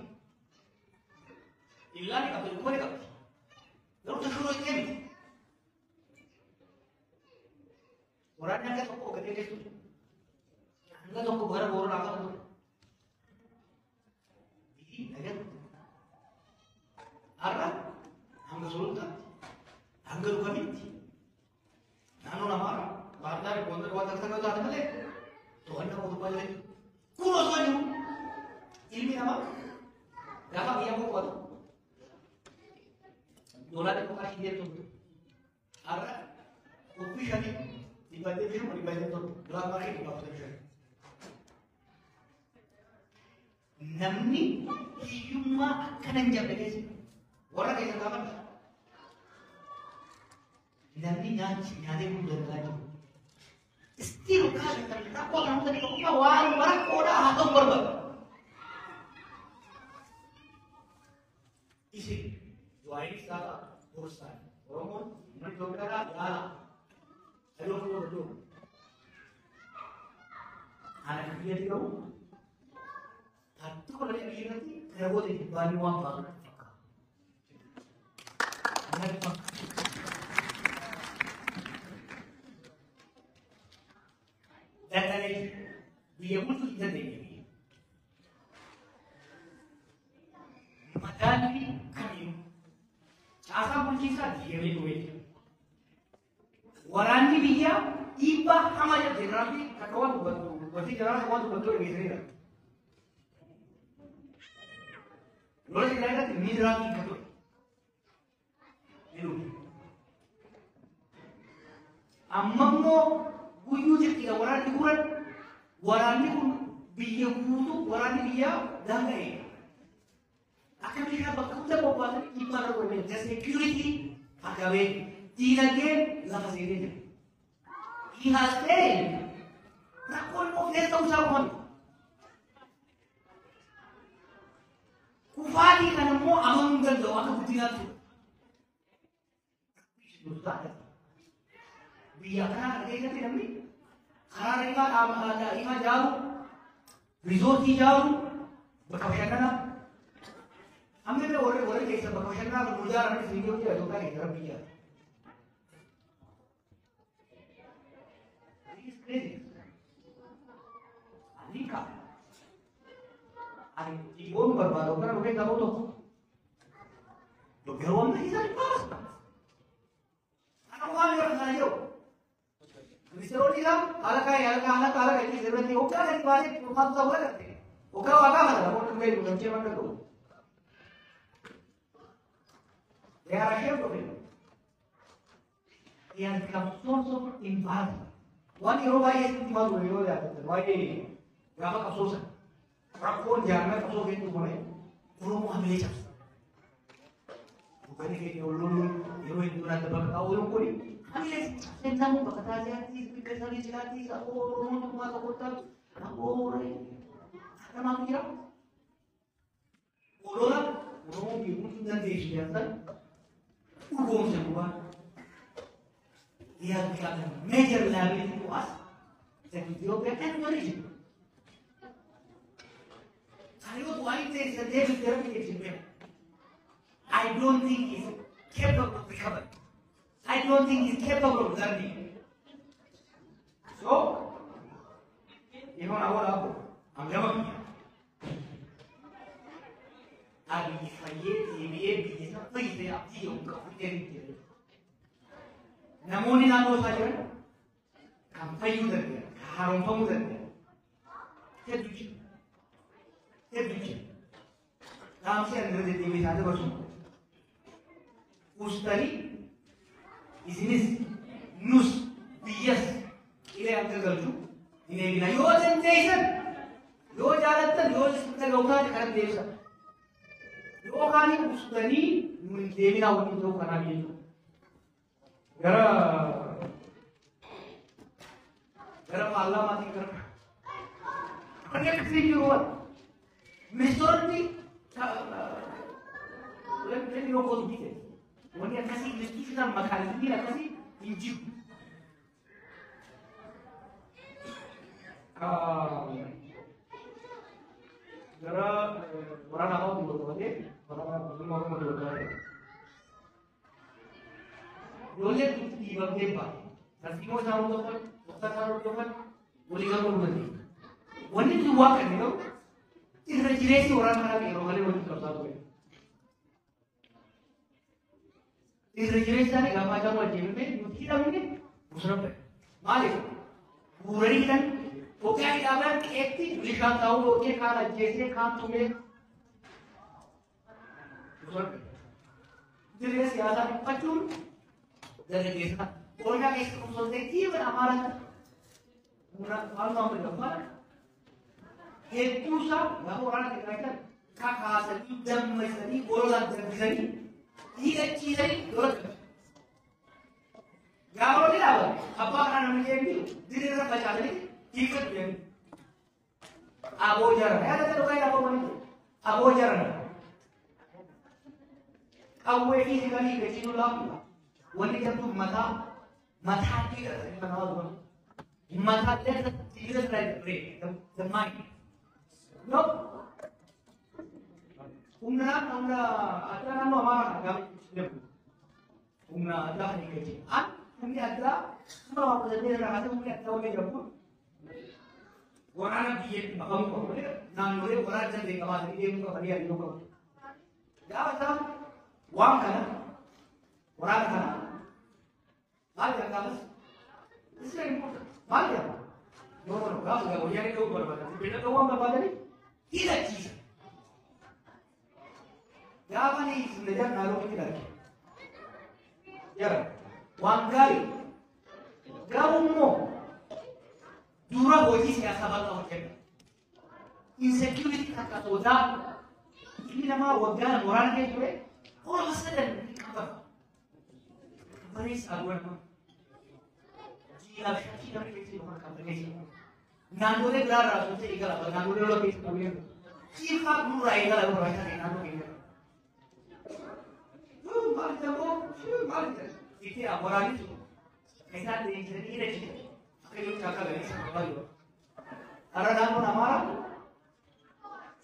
Illaan qabdi dhukkuba ni qabdi. Garuu tashuroo itti miti. Waraanni hanga tokko gatee jechuudha. Hanga tokko gara booranaa kana ture. Biyyi nagaa. Har'a hanga sulultaatti hanga dukamitti naannoon Amaaraa Baahir Daar Gondar waan takka takka taate malee to'annaa mootummaa jala jiru. Kun osoo jiru ilmi namaa gaafa biyya boqotu doolaarri tokko qarshii deemtu har'a qophii shanii 505 807 black market 405. Namni hiyyummaa akkana hin jabne keessa warra keessa gaafadha. Namni nyaachi nyaatee buluu danda'a jiru. Still kaasee kan rakkoo kana hunda tokkoffaa waan rakkoodhaa haa ta'u barbaadu. Isin du'aayinis taata gorsaan Oromoon uummanni Itoophiyaadhaa yaala. I don't know the door. Ana kan biyyatti garuu particularly biyya irratti kilaboota jibbaanii waan baasu natti fakkaata. Natti fakkaata. Dadhabee biyya bulchuu hin dandeenye biyya. Madaalli kamiyyuu caasaan bulchiinsaa diigamee dhumee jira. Waraanni biyyaa dhiibbaa hamaa jira. Jeneraalli takka waan dubbatu dubbatti jeneraal waan dubbatu dhageessaniidha. Lola Tigraay irratti miidhaan hiika ture. Ni dhume. Amma immoo guyyuu xixiqqaa waraanni guuran waraanni kun biyya guutuu waraanni biyyaa daanga'e. Akka meeshaa bakka hunda bobbaasanii dhiibbaa irra godhanii the security harka bee diinagdeen lafa seenee jira. He has failed. Rakkoon immoo fail ta'uu isaa qofa miti. Kufaatii kana immoo amanuu hin danda'u akka guddinaatti ture. Biyya akkanaa kana keessatti namni karaa ifaa ifaa ijaaru, riizoortii ijaaru, bakka bashannanaa. Amma illee warri keessa bakka bashannanaa kun ijaaraman isin yoo jira Itoophiyaa keessa rabbi ijaara. This is crazy. Ani ka. Ani dhibboon barbaadu kana dhufee qabu tokko. Yeroo amma isaa dhibbaa Ana waan yeroo sana jiru. Ministeeronni isaa haala kaayee haala kaayee haala kaayee haala kaayee irratti hoggaa gadi baasee ulfaatu ta'uu agartee. Hoggaa waa gaafata namoonni dhufee jiru gamchee waan dhagahu. They are ashamed of it. He has become source of embarrassment. Waan yeroo baay'ee sitti himaa ture yoo yaadatte waa'ee gaafa qabsoo sana rakkoon jaarmaa qabsoo keessa uumame Oromoo hamilee cabsa. Hoogganni keenya ol loluun yeroo hedduu naan bakka kaa'uun kun hamilee cabsee namuu bakka taasisaatti bikka isaanii jiraatti Oromoon tokkummaa tokko taatu rakkoo namaatu jira. Olola Oromoon beekumsi hin dandeessu jedhan dhugoomse gubbaan. He has become a major liability to us, the Ethiopia and the region. I don't think he's capable of recovery. I don't think he's capable of learning. So, you know what I'm never Abiy fayyee deebi'ee biyya sana fayyisee abdii yommuu qabu deebi'ee namoonni naannoo isaa jiran kan fayyuu danda'an, kan haaromfamuu danda'an hedduu jira. Hedduu jira. Dhaamsi ani irra deddeebi'ee isaan dabarsu ustanii isinis nus biyyas qilee akka galchu hin eegina. Yoo dandeessan, yoo jaalattan, yoo isin dhaga'u taate kanan deebisan. Yoo kaanii ustanii nu hin deebinaa waliin ta'uu kanaaf jechuudha. Gara gara paarlaamaatiin gara wanni akkasii jiru waan ministoonni let me go to details. Wanni akkasii institutional mechanism akkasii hin jiru. Gara waraana hawa wal qabatee waraana bilisummaa Oromoo wal qabatee ijoolleen dhiibamtee baate. Tartiiboo isaan hordofan, tooftaa isaan hordofan, walii galuu hin dandeenye. Wanni nuti waaqanne garuu irra jireessi waraana kanaa yeroo malee walitti qabsaa ture. Irra jireessi isaanii gaafa Haacaaluu ajjeefame nuti hidhamne bosona ba'e. Maaliif? Guuranii hidhan Itoophiyaa hidhaman qeetti milishaan taa'uu dhoorkee kaan ajjeesee kaan tumee bosona ba'e. Dirree siyaasaa dhiphachuun dargaggeessa Oromiyaa keessa qabsootee even Amaaraatti humna maaltu amma gabbaa hedduusaa gaafa waraana Tigraay kan kakaasanii dammaysanii ololaan danfisanii hidhachiisanii lola galchu. Gaafa lolli dhaaban abbaa kanaa namni jedhan jiru dirree irra facaasanii hiikkatu jedhanii. Aboo jarana yaadata dhugaa aboo waliin jiru. Aboo jarana qawwee fi sigalii hiikkachiisuu laafuudha. Wanni jabduun mataa mataa dhiira mataa dura mataa dhiira dhiira sira the mind. No, humna humna addaa naannoo Amaaraa kan gaafa jedhamu humna addaa kan hiikkachi an humni addaa sura waa qotatee irraa kaasee humni addaa wanni jedhamu waraana biyyatti makamuu qabu malee naannolee waraana danda'e qabaatanii deemuu qabanii yaaduu qabu. Gaafa isaan waan kana waraana kana maal jedhan gaafas? This is very important. Maal jedhan? No, no, no. Gaafa gaafa wayyaanee dha'uu barbaadan. Beela dha'uu waan barbaadaniif hidhachiisa. Gaafa ni isin naannoo itti darbe. Jara waan gaarii garuu immoo dura hojii siyaasaa bal'aa hojjedha. Insecurity takka sodaa ilmi namaa waggaa lama waraana keessa ture all of a sudden qabata. Qabbaneessa aduu nama. Jiidhaaf shakkii namni keessa jiru kana qabbaneessa. Naannolee biraa irraa osoo ta'e eegala naannolee lola keessa qabee jiifaa nurraa eegala yoo barbaachisaa ta'e naannoo keenya. Maal jedhamu maal jedhamu itti waraanni sun isaan leenjisanii hidhachiisan akka jiru akka galeessa qabaa jiru. Har'a naannoon Amaaraa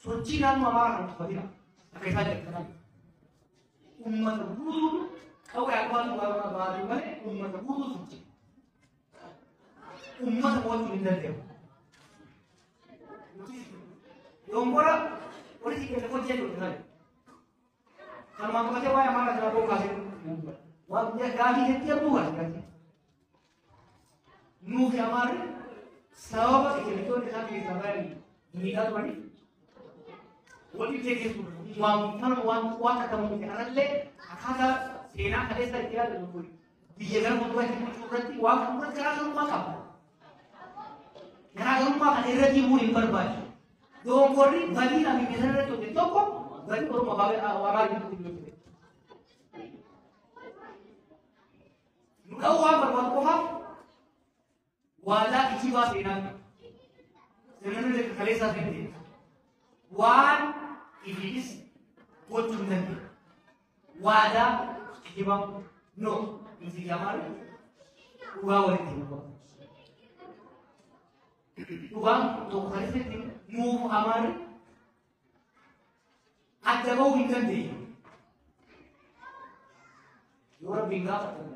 sochii naannoo Amaaraa kan tuffatina akka isaan jedhan. Uummata guutuun qawwee akkaatu baatu malee uummata guutuu sochii. Uummata mo'achuu hin danda'amu. Dongora polisi keessa hojjetu hojjetan. Kanumaan qabatee waa'ee Amaaraa jira boo kaasee waan gaafii hedduu hedduu kaasee. Nuufi Amaarri sababa hidhattoonni isaan keessaa bayan miidhaa turaniif waliin keessa waan kana waan waan takka miti kanallee akkaataa Seenaa kaleessa itti yaadatu kun biyya gara fuulduraatti bulchuu irratti waan fuuldura garaagarummaa qaba. Garaagarummaa kana irratti himuun hin barbaachisu. Dogongorri badii ani biyya sana irratti hojjetu tokko badii Oromoo Amaaraa gidduutti hojjete. Nu dha'uu waan barbaadu qofaaf waadaa kijibaa seenaa sirna kaleessaa seenaa waan ifiis gochuu hin dandeenye. Waadaa kijibaa no nuti Amaara dhugaa walitti himu. Dhugaan tokko kaleessatti nuuf Amaarri adda bahuu hin dandeenye. Yoo Rabbiin gaafatan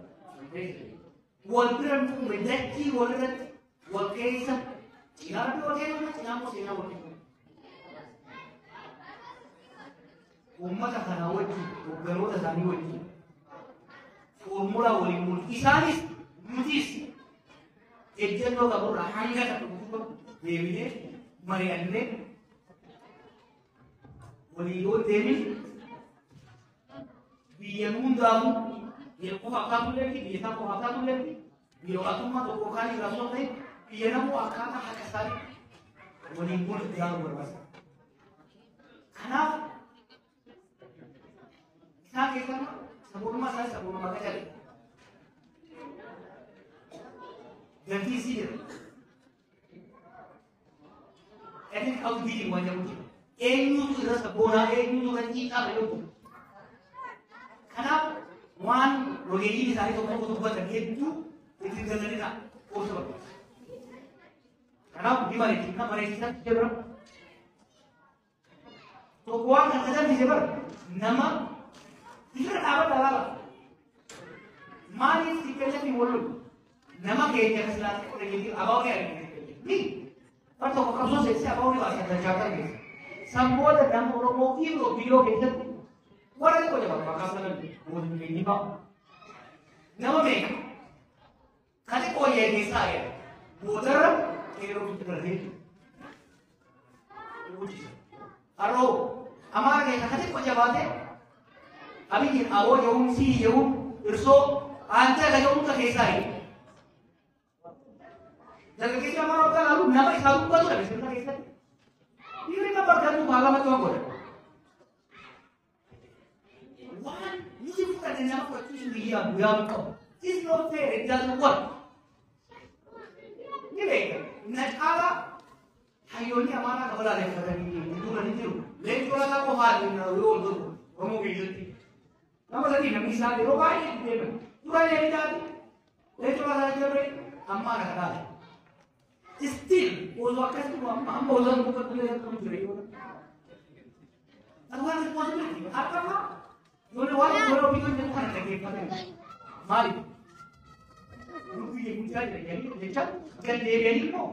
wal bira hin dhume dachii wal irratti wal keessa cinaa Rabbi wal keessa cinaa immoo seenaa wal keessa. Uummata kana wajjin hogganoota isaanii wajjin foormulaa waliin mul'u. Isaanis nutis ejjennoo qaburraa hanga tokko deebinee mari'annee walii yoo deemin biyya nu hundaafuu biyya qofa akkaatu leetti biyya isaa qofa akkaatu leetti biyya waaqummaa tokko kaan irraa osoo ta'e biyya namuu akkaataa haqa isaanii waliin bulu ijaaruu barbaachisa. Kanaaf isaan keessaa sabboonummaa isaanii sabboonummaa qacale. Gatii isii jira. Ethnic outbreeding waan jedhamu jira. Eenyutu irra sabboonaa eenyutu irra ciiqaa kan jedhu. Kanaaf waan rogeeyyiin isaanii tokko tokko dubbatan hedduu ittiin galanidha obsa barbaachisa. Kanaaf ni bareechifna bareechisaa jira. Tokko waan kan katabsiise bara nama bira dhaabata laala. Maaliif si keessatti wal lolu? Nama keenya kan silaatti qola jechuun abaa'oo ni argina. Ni bar tokko qabsoo seensisee abaa'oo ni baasa dachaa keessa. San booda nama Oromoo fi biiroo keessatti warra xiqqoo jabaatu maqaa sana gootni fa'a. Nama meeqa? Kan xiqqoo keessaa ari'ata. Boodarra qeerroo itti baratee hojjisa. Har'oo Amaara keessa kan xiqqoo jabaate Abiyyiin awoo jehuun sii jehuun irsoo aantee ka jehuun ka keessaa ari'ata. Dargaggeessi Amaaraa waggaa laalu nama isaa dubbatu dhabe sirna keessatti. You remember garuu paarlaamaatti waan godhan. Waan nuti fudhanne nama fudhachiisu biyyaa guyyaa qabu. It's not fair, it doesn't work. Ni beeka. Na caalaa hayyoonni Amaaraa kabalaaleffatanii dura ni jiru. Leencoo Lataa qofaa yoo ol godhu Oromoo keessatti. Nama sadii namni isaan yeroo baay'ee deeman. Dura Leenidaati. Leencoo Lataa Jabree amma ana kanaati. Still osoo akkasitti amma amma osoo dubbatu illee akkam jira yoo That's one responsibility. Akka ijoollee waan ijoollee ofii hojjetu kana dhaggeeffatan. Maaliif? Dubbii eegumsaa jira jedhanii jecha gad deebi'anii immoo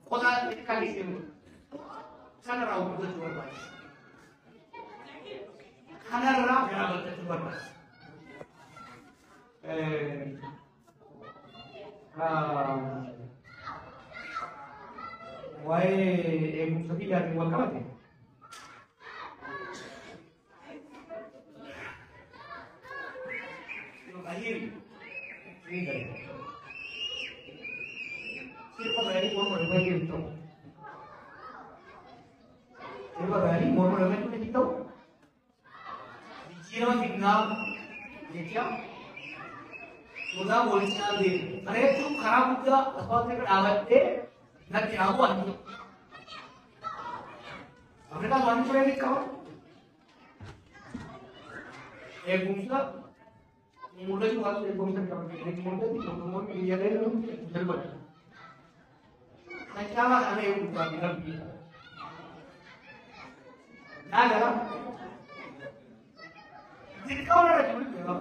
qotaa xixiqqaa geessee jiru. Kanarraa of guddachuu barbaachisa. Kanarraa garaa bal'achuu barbaachisa. Waa'ee eegumsa biyyaatiin wal qabate. Akhiri, ini dari. Sirba gaarii morma irra ta'u. Sirba gaarii morma irra ta'u. Jijjiirama finnaa jecha sodaa wal cinaa deemu. Kana jechuun karaa guddaa asfaaltii irra dhaabattee natti dhaabu waan jiru. Afrikaan waan turee ni qaba. Eegumsa mul'achuu waan eegumsa qaba. Mul'atti mootummoonni biyya darbatu. Kan caalaa kana eeguu qabdi rabbi. Naa gara. Dirqama narra jiru qaba.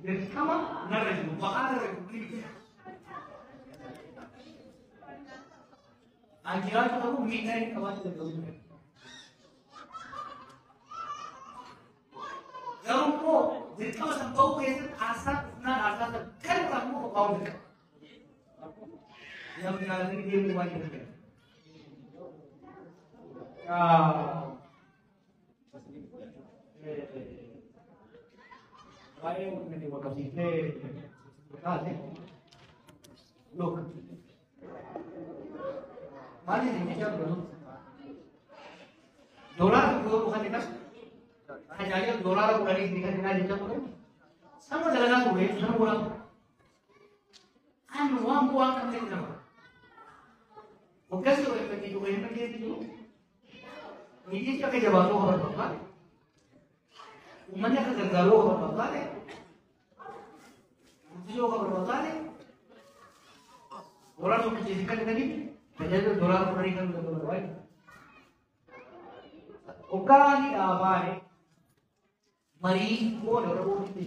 Dirqama narra jiru ba'aa narra jiru. An jiraachuu qabu miidhaa inni qabaachuu danda'u. Garuu immoo dirqama san ba'uu keessatti aarsaa dhufnaan aarsaa san kan irraa immoo qophaa'uu dirqama. Namni nyaatanii deemuu waan hin dandeenye. Waa'ee uummanni wal qabsiifnee kaase. Look. Maali isin jechaa turre? Doolaara tokko yoo dhufan tajaajila doolaara 10 isin kan jechaa ture. Sama dalagaa ture sana godhaa ture. Ani waan bu'aa hin qabne nama. Hoggansi OMN jiru OMN keessa jiru miidiyichi akka jabaatu yoo barbaadu taate, uummanni akka gargaaru yoo barbaadu taate, guddisuu yoo barbaadu taate, doolaara tokkicha isin kennitaniif tajaajila doolaara 10 kan danda'u barbaadu. Hoggaa hidhaa baane marii goone warra booditti.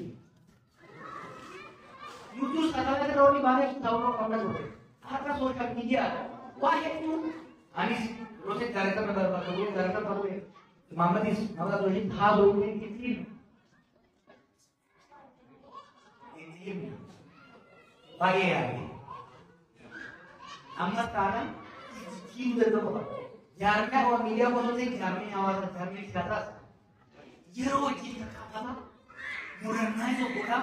Nutus katalee irra baanee ta'uu qabna ture. Har'a social media waa hedduu anis Roosee director barbaadu director ta'uu Maammadis nama wajjin haasa'uu itti himu. Itti himu. Baay'ee yaade. Amma taanaan jijjiiruu danda'u qaba. Jaarmiyaa waa miidiyaa osoo ta'e jaarmiyaa hawaasaa jaarmiyaa siyaasaas yeroo wajjin takkaatama murannaa isa godhaa.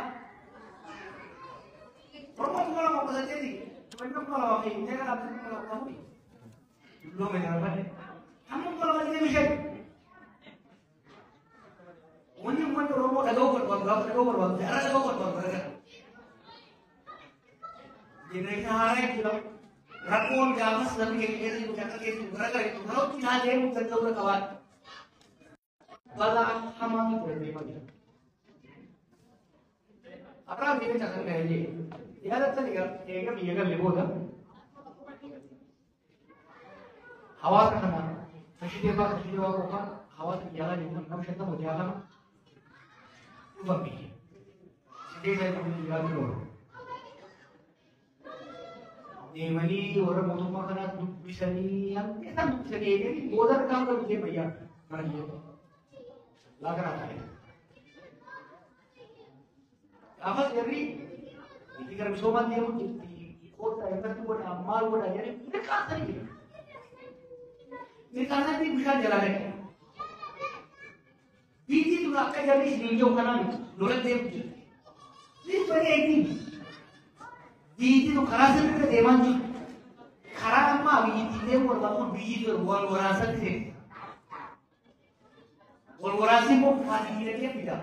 Oromoon 2018, 2005, 2014 dulloome gaafadhe. Amma 2025. Wanni uummanni Oromoo dhaga'uu barbaadu gaafa dhaga'uu barbaadu jaarraa dhaga'uu barbaadu garagara. Generation haaraa jechuudha. Rakkoon gaafas sabni keenya keessa jiru akka keessa jiru garagara jechuudha. Karaa ittiin haa deemuu danda'uu qabaadha. Balaa hamaatu ture deemaa jira. Abrahaam jecha kan ga'e jee. Yaadattan eega biyya galle booda hawaasa kana tashitee fa'aa tashitee waa qofaa hawaasa biyya alaa jiru nama 50 60 dhufan biyya. Sidee isaa kun jiraachuu oolu. Deemanii warra mootummaa kanaas dubbisanii hanga isaan dubbisanii eeganii booda harkaa fudhatu deema fayyaa mana biyya. Laakanaa ta'e. Gaafas jarri itti gara misoomaa deemu jirti. Kottaa irratti godhaa maal godhaa jedhanii mirqaansanii jiru. Mirqaansanii bishaan jalaa dhaqe. Biyyi tun akka jarri isiniin jiru kanaa miti. Lola deemu jirti. This 2018. Biyyi tun karaa sirriirra deemaa jirtu. Karaa ammaa biyyi ittiin deemu barbaadu kun biyyi tun wal waraansatti seenti. Wal waraansi immoo kufaatii diinagdee fida.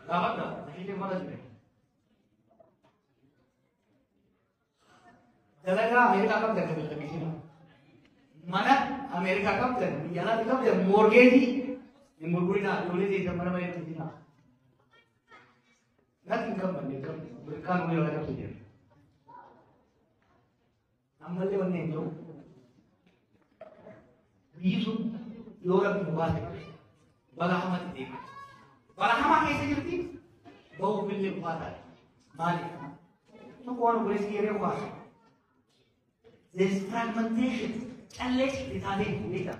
Gaafadha, ishee mala jire. Dalagaa Ameerikaa qabdan kan beekamisiina. Mana Ameerikaa qabdan, biyya alaatti qabdan, mortgage hin gurgurinaa, ijoollee teessan mana malee tursinaa. Natti hin gammanne hin qabne, mirkaan wayii wal qabdu jira. Ammallee wanni hin jiru. Biyyi sun yoo Rabbi nu baase balaa hamaatti deema. Balaa hamaa keessa jirti bahuuf illee ulfaataadha. Maaliif? Tokko waan obboleessi yeroo kaase. There is fragmentation. Callee citte taatee beekta.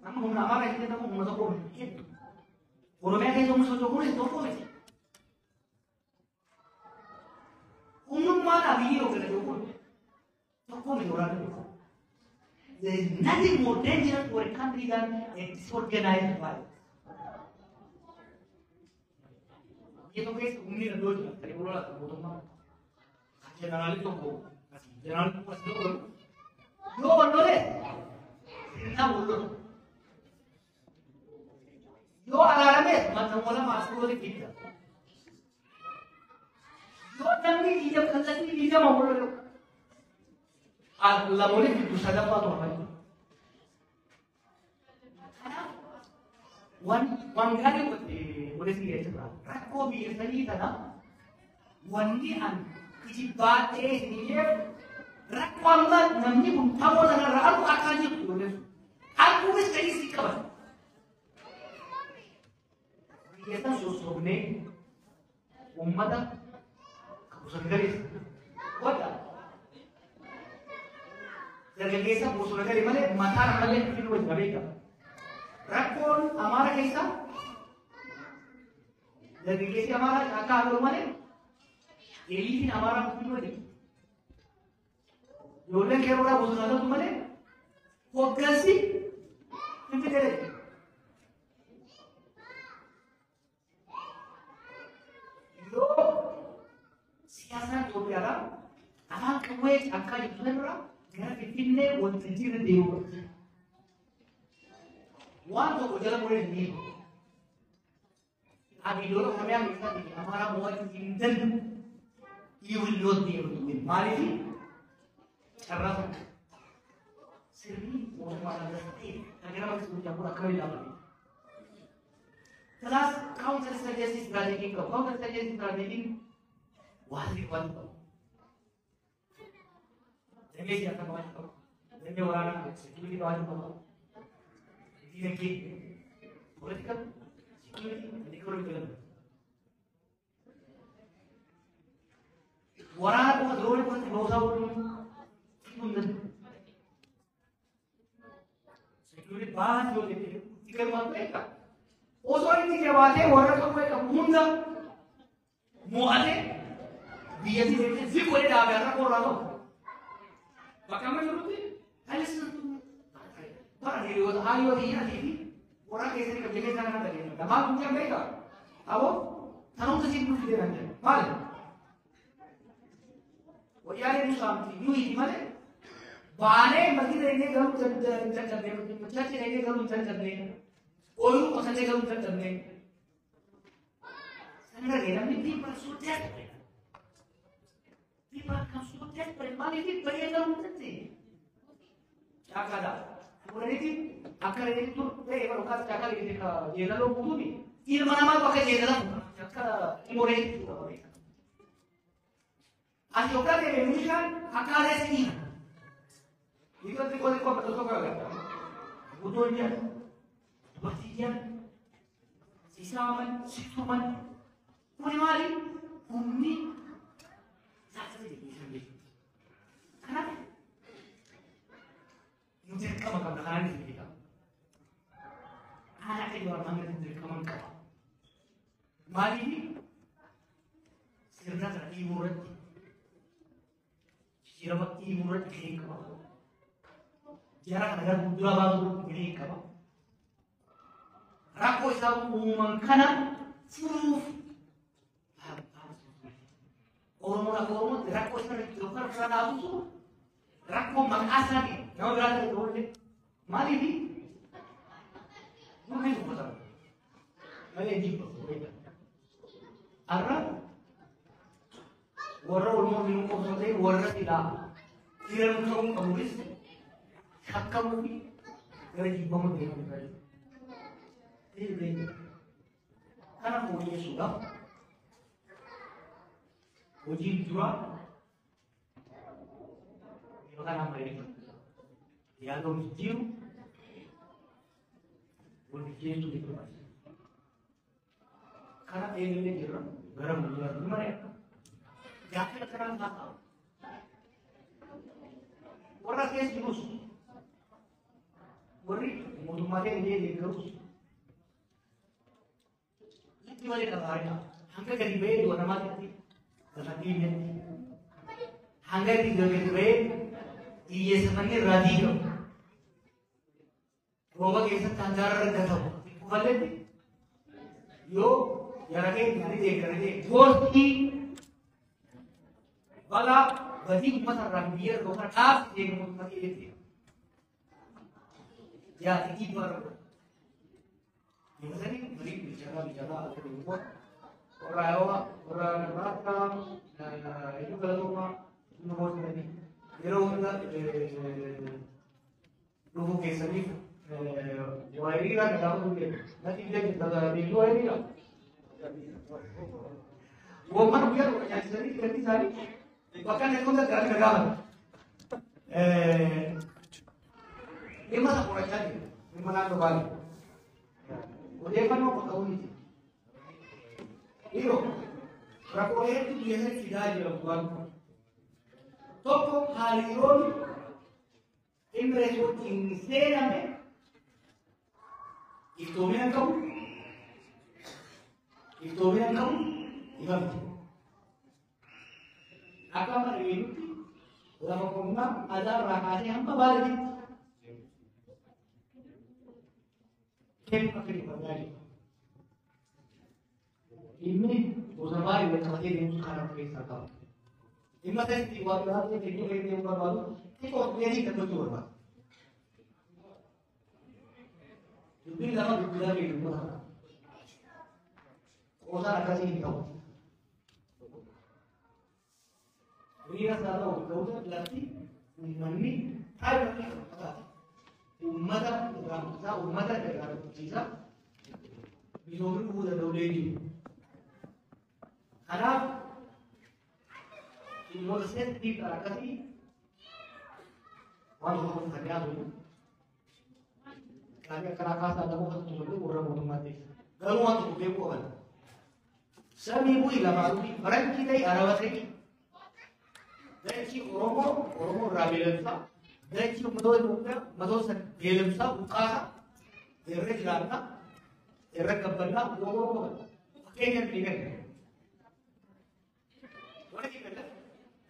Amma humna Amaaraa keessatti tokko humna tokko hedduu. Oromiyaa keessa humna socho'u kunis tokko miti. Humnummaan Abiyyi hoogganatu kun tokko miti waraanni tokko. There is nothing more dangerous for a country than a disorganized violence. Biyya tokko keessa humni iddoo jira. Kan ibrola mootummaa. Jeneraalli tokko jeneraalli tokko as gahu yoo wal lole sirnaan wal lolu. Yoo araarames maxxanuma lama as walitti fida. Yoo namni diidama kallattii diidama wal lolu lama walitti fiddu sadaffaatu hafa jechuudha. Kanaaf waan gaarii godhe jechuudha. Rakkoo biyya sanii kana wanni an ijibbaadhee isinii jedhu rakkoo amma namni kun fagoo sanarraa argu akkaan jirtu ijoolleen sun. Arguunis fedhii si qaban. Biyya san sossobnee uummata bosona galees wadda dargaggeessa bosona gale malee mataan ammallee finfinnee wajjin beekama. Rakkoon Amaara keessa dargaggeessi Amaaraa caakkaa haa galu malee eliitiin Amaaraa finfinnee wajjin. Ijoolleen qeerroodhaa bosona galtu malee hoggansi finfinnee dhaqe. Qawwee caakkaa jirtu sanarraa gara Finfinnee waltajjii irra deemuu qabdi. Waan tokko jala muree hin dhiibu. Abiidola Oromiyaa keessatti Amaaraa mo'achuu hin danda'u. You will not be able to win. Maaliif carraa tokko sirni mootummaa kan ta'e kan gara bakka sun kun akkamiin dhaabate. Plus counter insurgency strategy qabu. Counter insurgency strategy waa sirrii qabaachuu qabu. Damee siyaasaa qabaachuu qabu. Damee waraanaa security qabaachuu qabu. Dinagdee, political, security and economic development. Waraana qofa diroonii qofatti ba'uusaa ooluun fiduu hin danda'u. Security baasii yoo ta'e itti galmaan ta'e osoo inni jabaatee warra qawwee qabu hunda mo'atee biyyattii deebisee zip godhee dhaabee har'a qorraa qabu. Bakka amma jirutti bara hiriyoota hayyoo biyyaatii fi warra keessatti qabdee keessaa kana dhageeffata. Maal kun jedhan beekaa? Aboo tanuuta siin nuuf fidee kan jedhu. Maali? Wayyaalee nu saamti nu hiiti malee baanee makiina inni galuu hin dadhabne, machaachii inni galuu hin dadhabne, ooyiruu qotallee galuu hin dadhabne. Sanarra ga'e namni people are so desperate. People are so desperate. Maaliif bahee galuu hin dandeenye? Caakkaadha. Fuudhaniiti akka reetti dur ta'e bara kaas caakkaa geesse ka jeedaloo guutuuni. Ilma namaatu akka jeedala akka moreetti fuudhama. As yookaan ta'e meeshaan akka aadaa isii. Dhiirota xiqqoo xiqqoo bakka tokko agarta. Guutuu hin jedhan, dubartii jedhan, si saaman, si tuman. Kuni maali? Humni saasasa jedhu jechuudha. Kanaaf nu dirqama qabna kanaan isin beekama. Haala akka Jawaar Mohaammed dirqama hin qaba. Maaliif sirna kana dhiibuu irratti jijjiirama dhiibuu irratti gahee qaba. Jara kana gara fuulduraa baasuu irratti gahee qaba. Rakkoo isaa uuman kana furuuf Oromoon akka Oromootti rakkoo isa irratti jiru kana ofirraa dhaabsisu rakkoo maqaa isaatiin nama biraa ta'e oolle maaliif murni dubbatama malee jibba har'a warra Oromoo minuu qofa osoo ta'in warra silaa dhiira nu ta'uu qabuunis shakkamuu fi gara jibbamuu deemuu jira jechuudha. Kana fooyyessuudhaaf hojiin dura yeroo kanaan bareedu yaada wal jijjiiru wal jijjiirtuu jechuudha. Kana eenyullee jirra gara fuulduraatti ni mari'ata. Gaaffii akkanaa haasa'u. Warra keessa jirus warri mootummaa ta'e illee deeggarus Lakki malee qabaadha. Hanga gadi ba'ee du'a namaatti lafa diimetti. Hanga itti gadi ba'ee hiyyeessa manni irraa diigamu. Rooba keessatti hangaara argatamu. Kufalletti yoo yara keenya ni deeggara ta'e goostii balaa badii uummata irraa biyya irraa kana dhaabsisee mootummaa keessatti. Yaati dhiibbaa irra godha. Biasanya beli bicara bicara atau dibuat orang Jawa, orang Nebraska, itu kalau rumah nomor tadi. Yeroo hunda dhufuu keessaniif waa hiriiraa kan gaafa dhufe natti biyya keessaa beektuu waa hiriiraa. Goomman guyyaa tokko nyaachisanii gatii isaanii bakka inni hunda gaarii na gaafata. Dhimma isa qorachaa jiru dhimma naannoo baay'ee. Odeeffannoo qofa ta'uu miti. Dhiiroo rakkoolee hedduu biyya sana fidaa jira waan tokko hariiroon Emirates wajjin seename iftoomina hin qabu. Iftoomina hin qabu ifa miti. Akka amma dhageenyutti lafa qonnaa aadaa irraa kaasee hamma baaleetti kennu akka dhiifamaa jiru. Dhimmi gosa baay'ee wal qabatee deemsu kan of keessaa qaba. Dhimma sanitti waa biraa ta'e hedduu fayyadamuu barbaadu xiqqoo dheerii kan gochuu barbaadu. Dubbiin lafa dubbisaa fi dubbata kana. Qoosaan akkasii hin ta'u. Hiriiras haa ta'u ta'uu lafti uummanni taa'ee uummataati. Uummata irraa buqqisaa, uummata irraa buqqisiisaa misoomni dhufuu danda'u leenji'u. Kanaaf dhimmoota seensitiif ta'an akkasii waan tokko kan dhiyaatu gaarii akkanaa kaasaa ta'uu kan tokko warra mootummaa ta'e. Garuu waan tokko beekuu qaban. Samii bu'i lafaa dhufi faranjii ta'e araba ta'e dachii Oromoo Oromoo irraa beelamsaa dachii ummatoota Itoophiyaa ummatoota san beelamsaa buqqaasaa irra jiraannaa irra gabbannaa Oromoo qaban. Fakkeenyaaf ni kenna. Warri kenna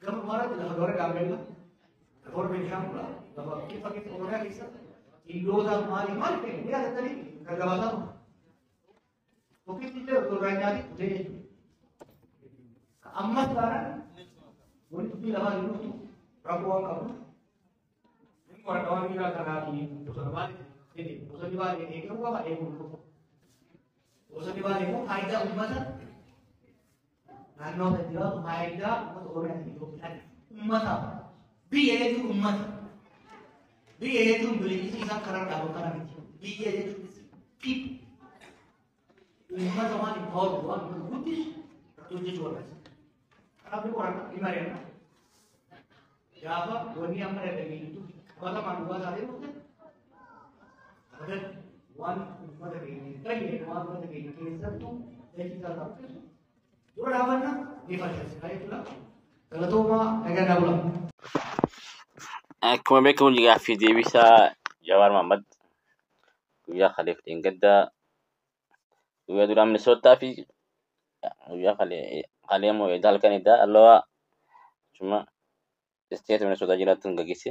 gama dhumaarratti lafa warra Gaambeellaa lafa warra Beenishaangulaa lafa kibba keessa Oromiyaa keessa hiyyoota maali maali ta'e ni yaadattanii kan gabaasaa ture. Tokkitti illee otoo irraa nyaati kutee jechuudha. Ammas taanaan wanti dubbii lafaa hin dhuftu rakkoo waan qabdu. Inni warra waan miiraa kanaa fi bosona baay'ee bosonni baay'ee eegamuu qaba eeguu hin qabu. Bosonni baay'ee immoo faayidaa uummata naannoo sana jiraatu faayidaa uummata Oromiyaa fi Itoophiyaa uummataaf biyya jechuun uummata. Biyya jechuun biliqisii isaan karaa dhaaban kana miti. Biyya jechuun people. Uummata waan empower waan guddisu irratti hojjechuu barbaachisa. Kanaaf ni qoranna ni mari'anna. Gaafa wanni amma dadhabee qabatamaan dhugaa taatee dhufte abadan waan uummata keenya hin fayyadne waan uummata keenya keessattuu dachii isaa irraa buqqisu dura dhaabanna ni fashilsina jechuudha. Galatoomaa nagaa naa bulaa. Akkuma beekamu gaaffii deebisaa Jawaar Mohammad guyyaa kaleef dheengaddaa guyyaa duraa Minisootaa fi guyyaa kalee kalee immoo edaa halkan edaa Alawaa cuma isteet Minisootaa jiraattu gaggeesse.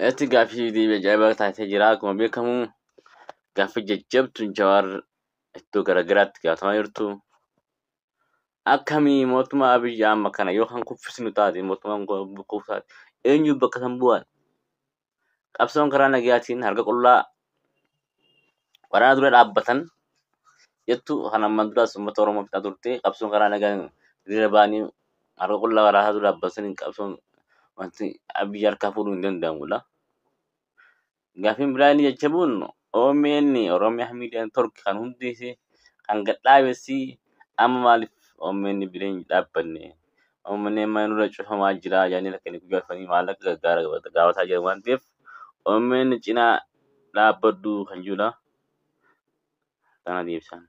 Itti gaaffii deebii ajaa'ibaa taasisee jira. Akkuma beekamu gaaffii jajjabtuun Jawaar iddoo garaagaraatti gaafatamaa jirtu. Akkamii mootummaa Abiyyi amma kana yoo kan kuffisnu taate mootummaan kun kufu taate eenyu bakka san bu'aa? Qabsoon karaa nagayaatiin harka qullaa waraana dura dhaabbatan jettu kan ammaan duraas uummata Oromoo fixaa turte qabsoon karaa nagaan hiriira ba'anii harka qullaa waraana dura dhaabbatan qabsoon wanti Abiyyi harkaa fuudhuu hin danda'amudha. Gaaffiin biraa inni jajjabuun OMN Oromiyaa Miidiyaa Network kan hundeesse kan gadhaabessi amma maaliif OMN bira hin dhaabbanne? OMN amma nurra cufamaa jira jedhanii akka inni gaafatanii maallaqa gargaara gaafataa jiran waan ta'eef OMN cinaa dhaabbadhu kan jirudha. Kana deebisaan.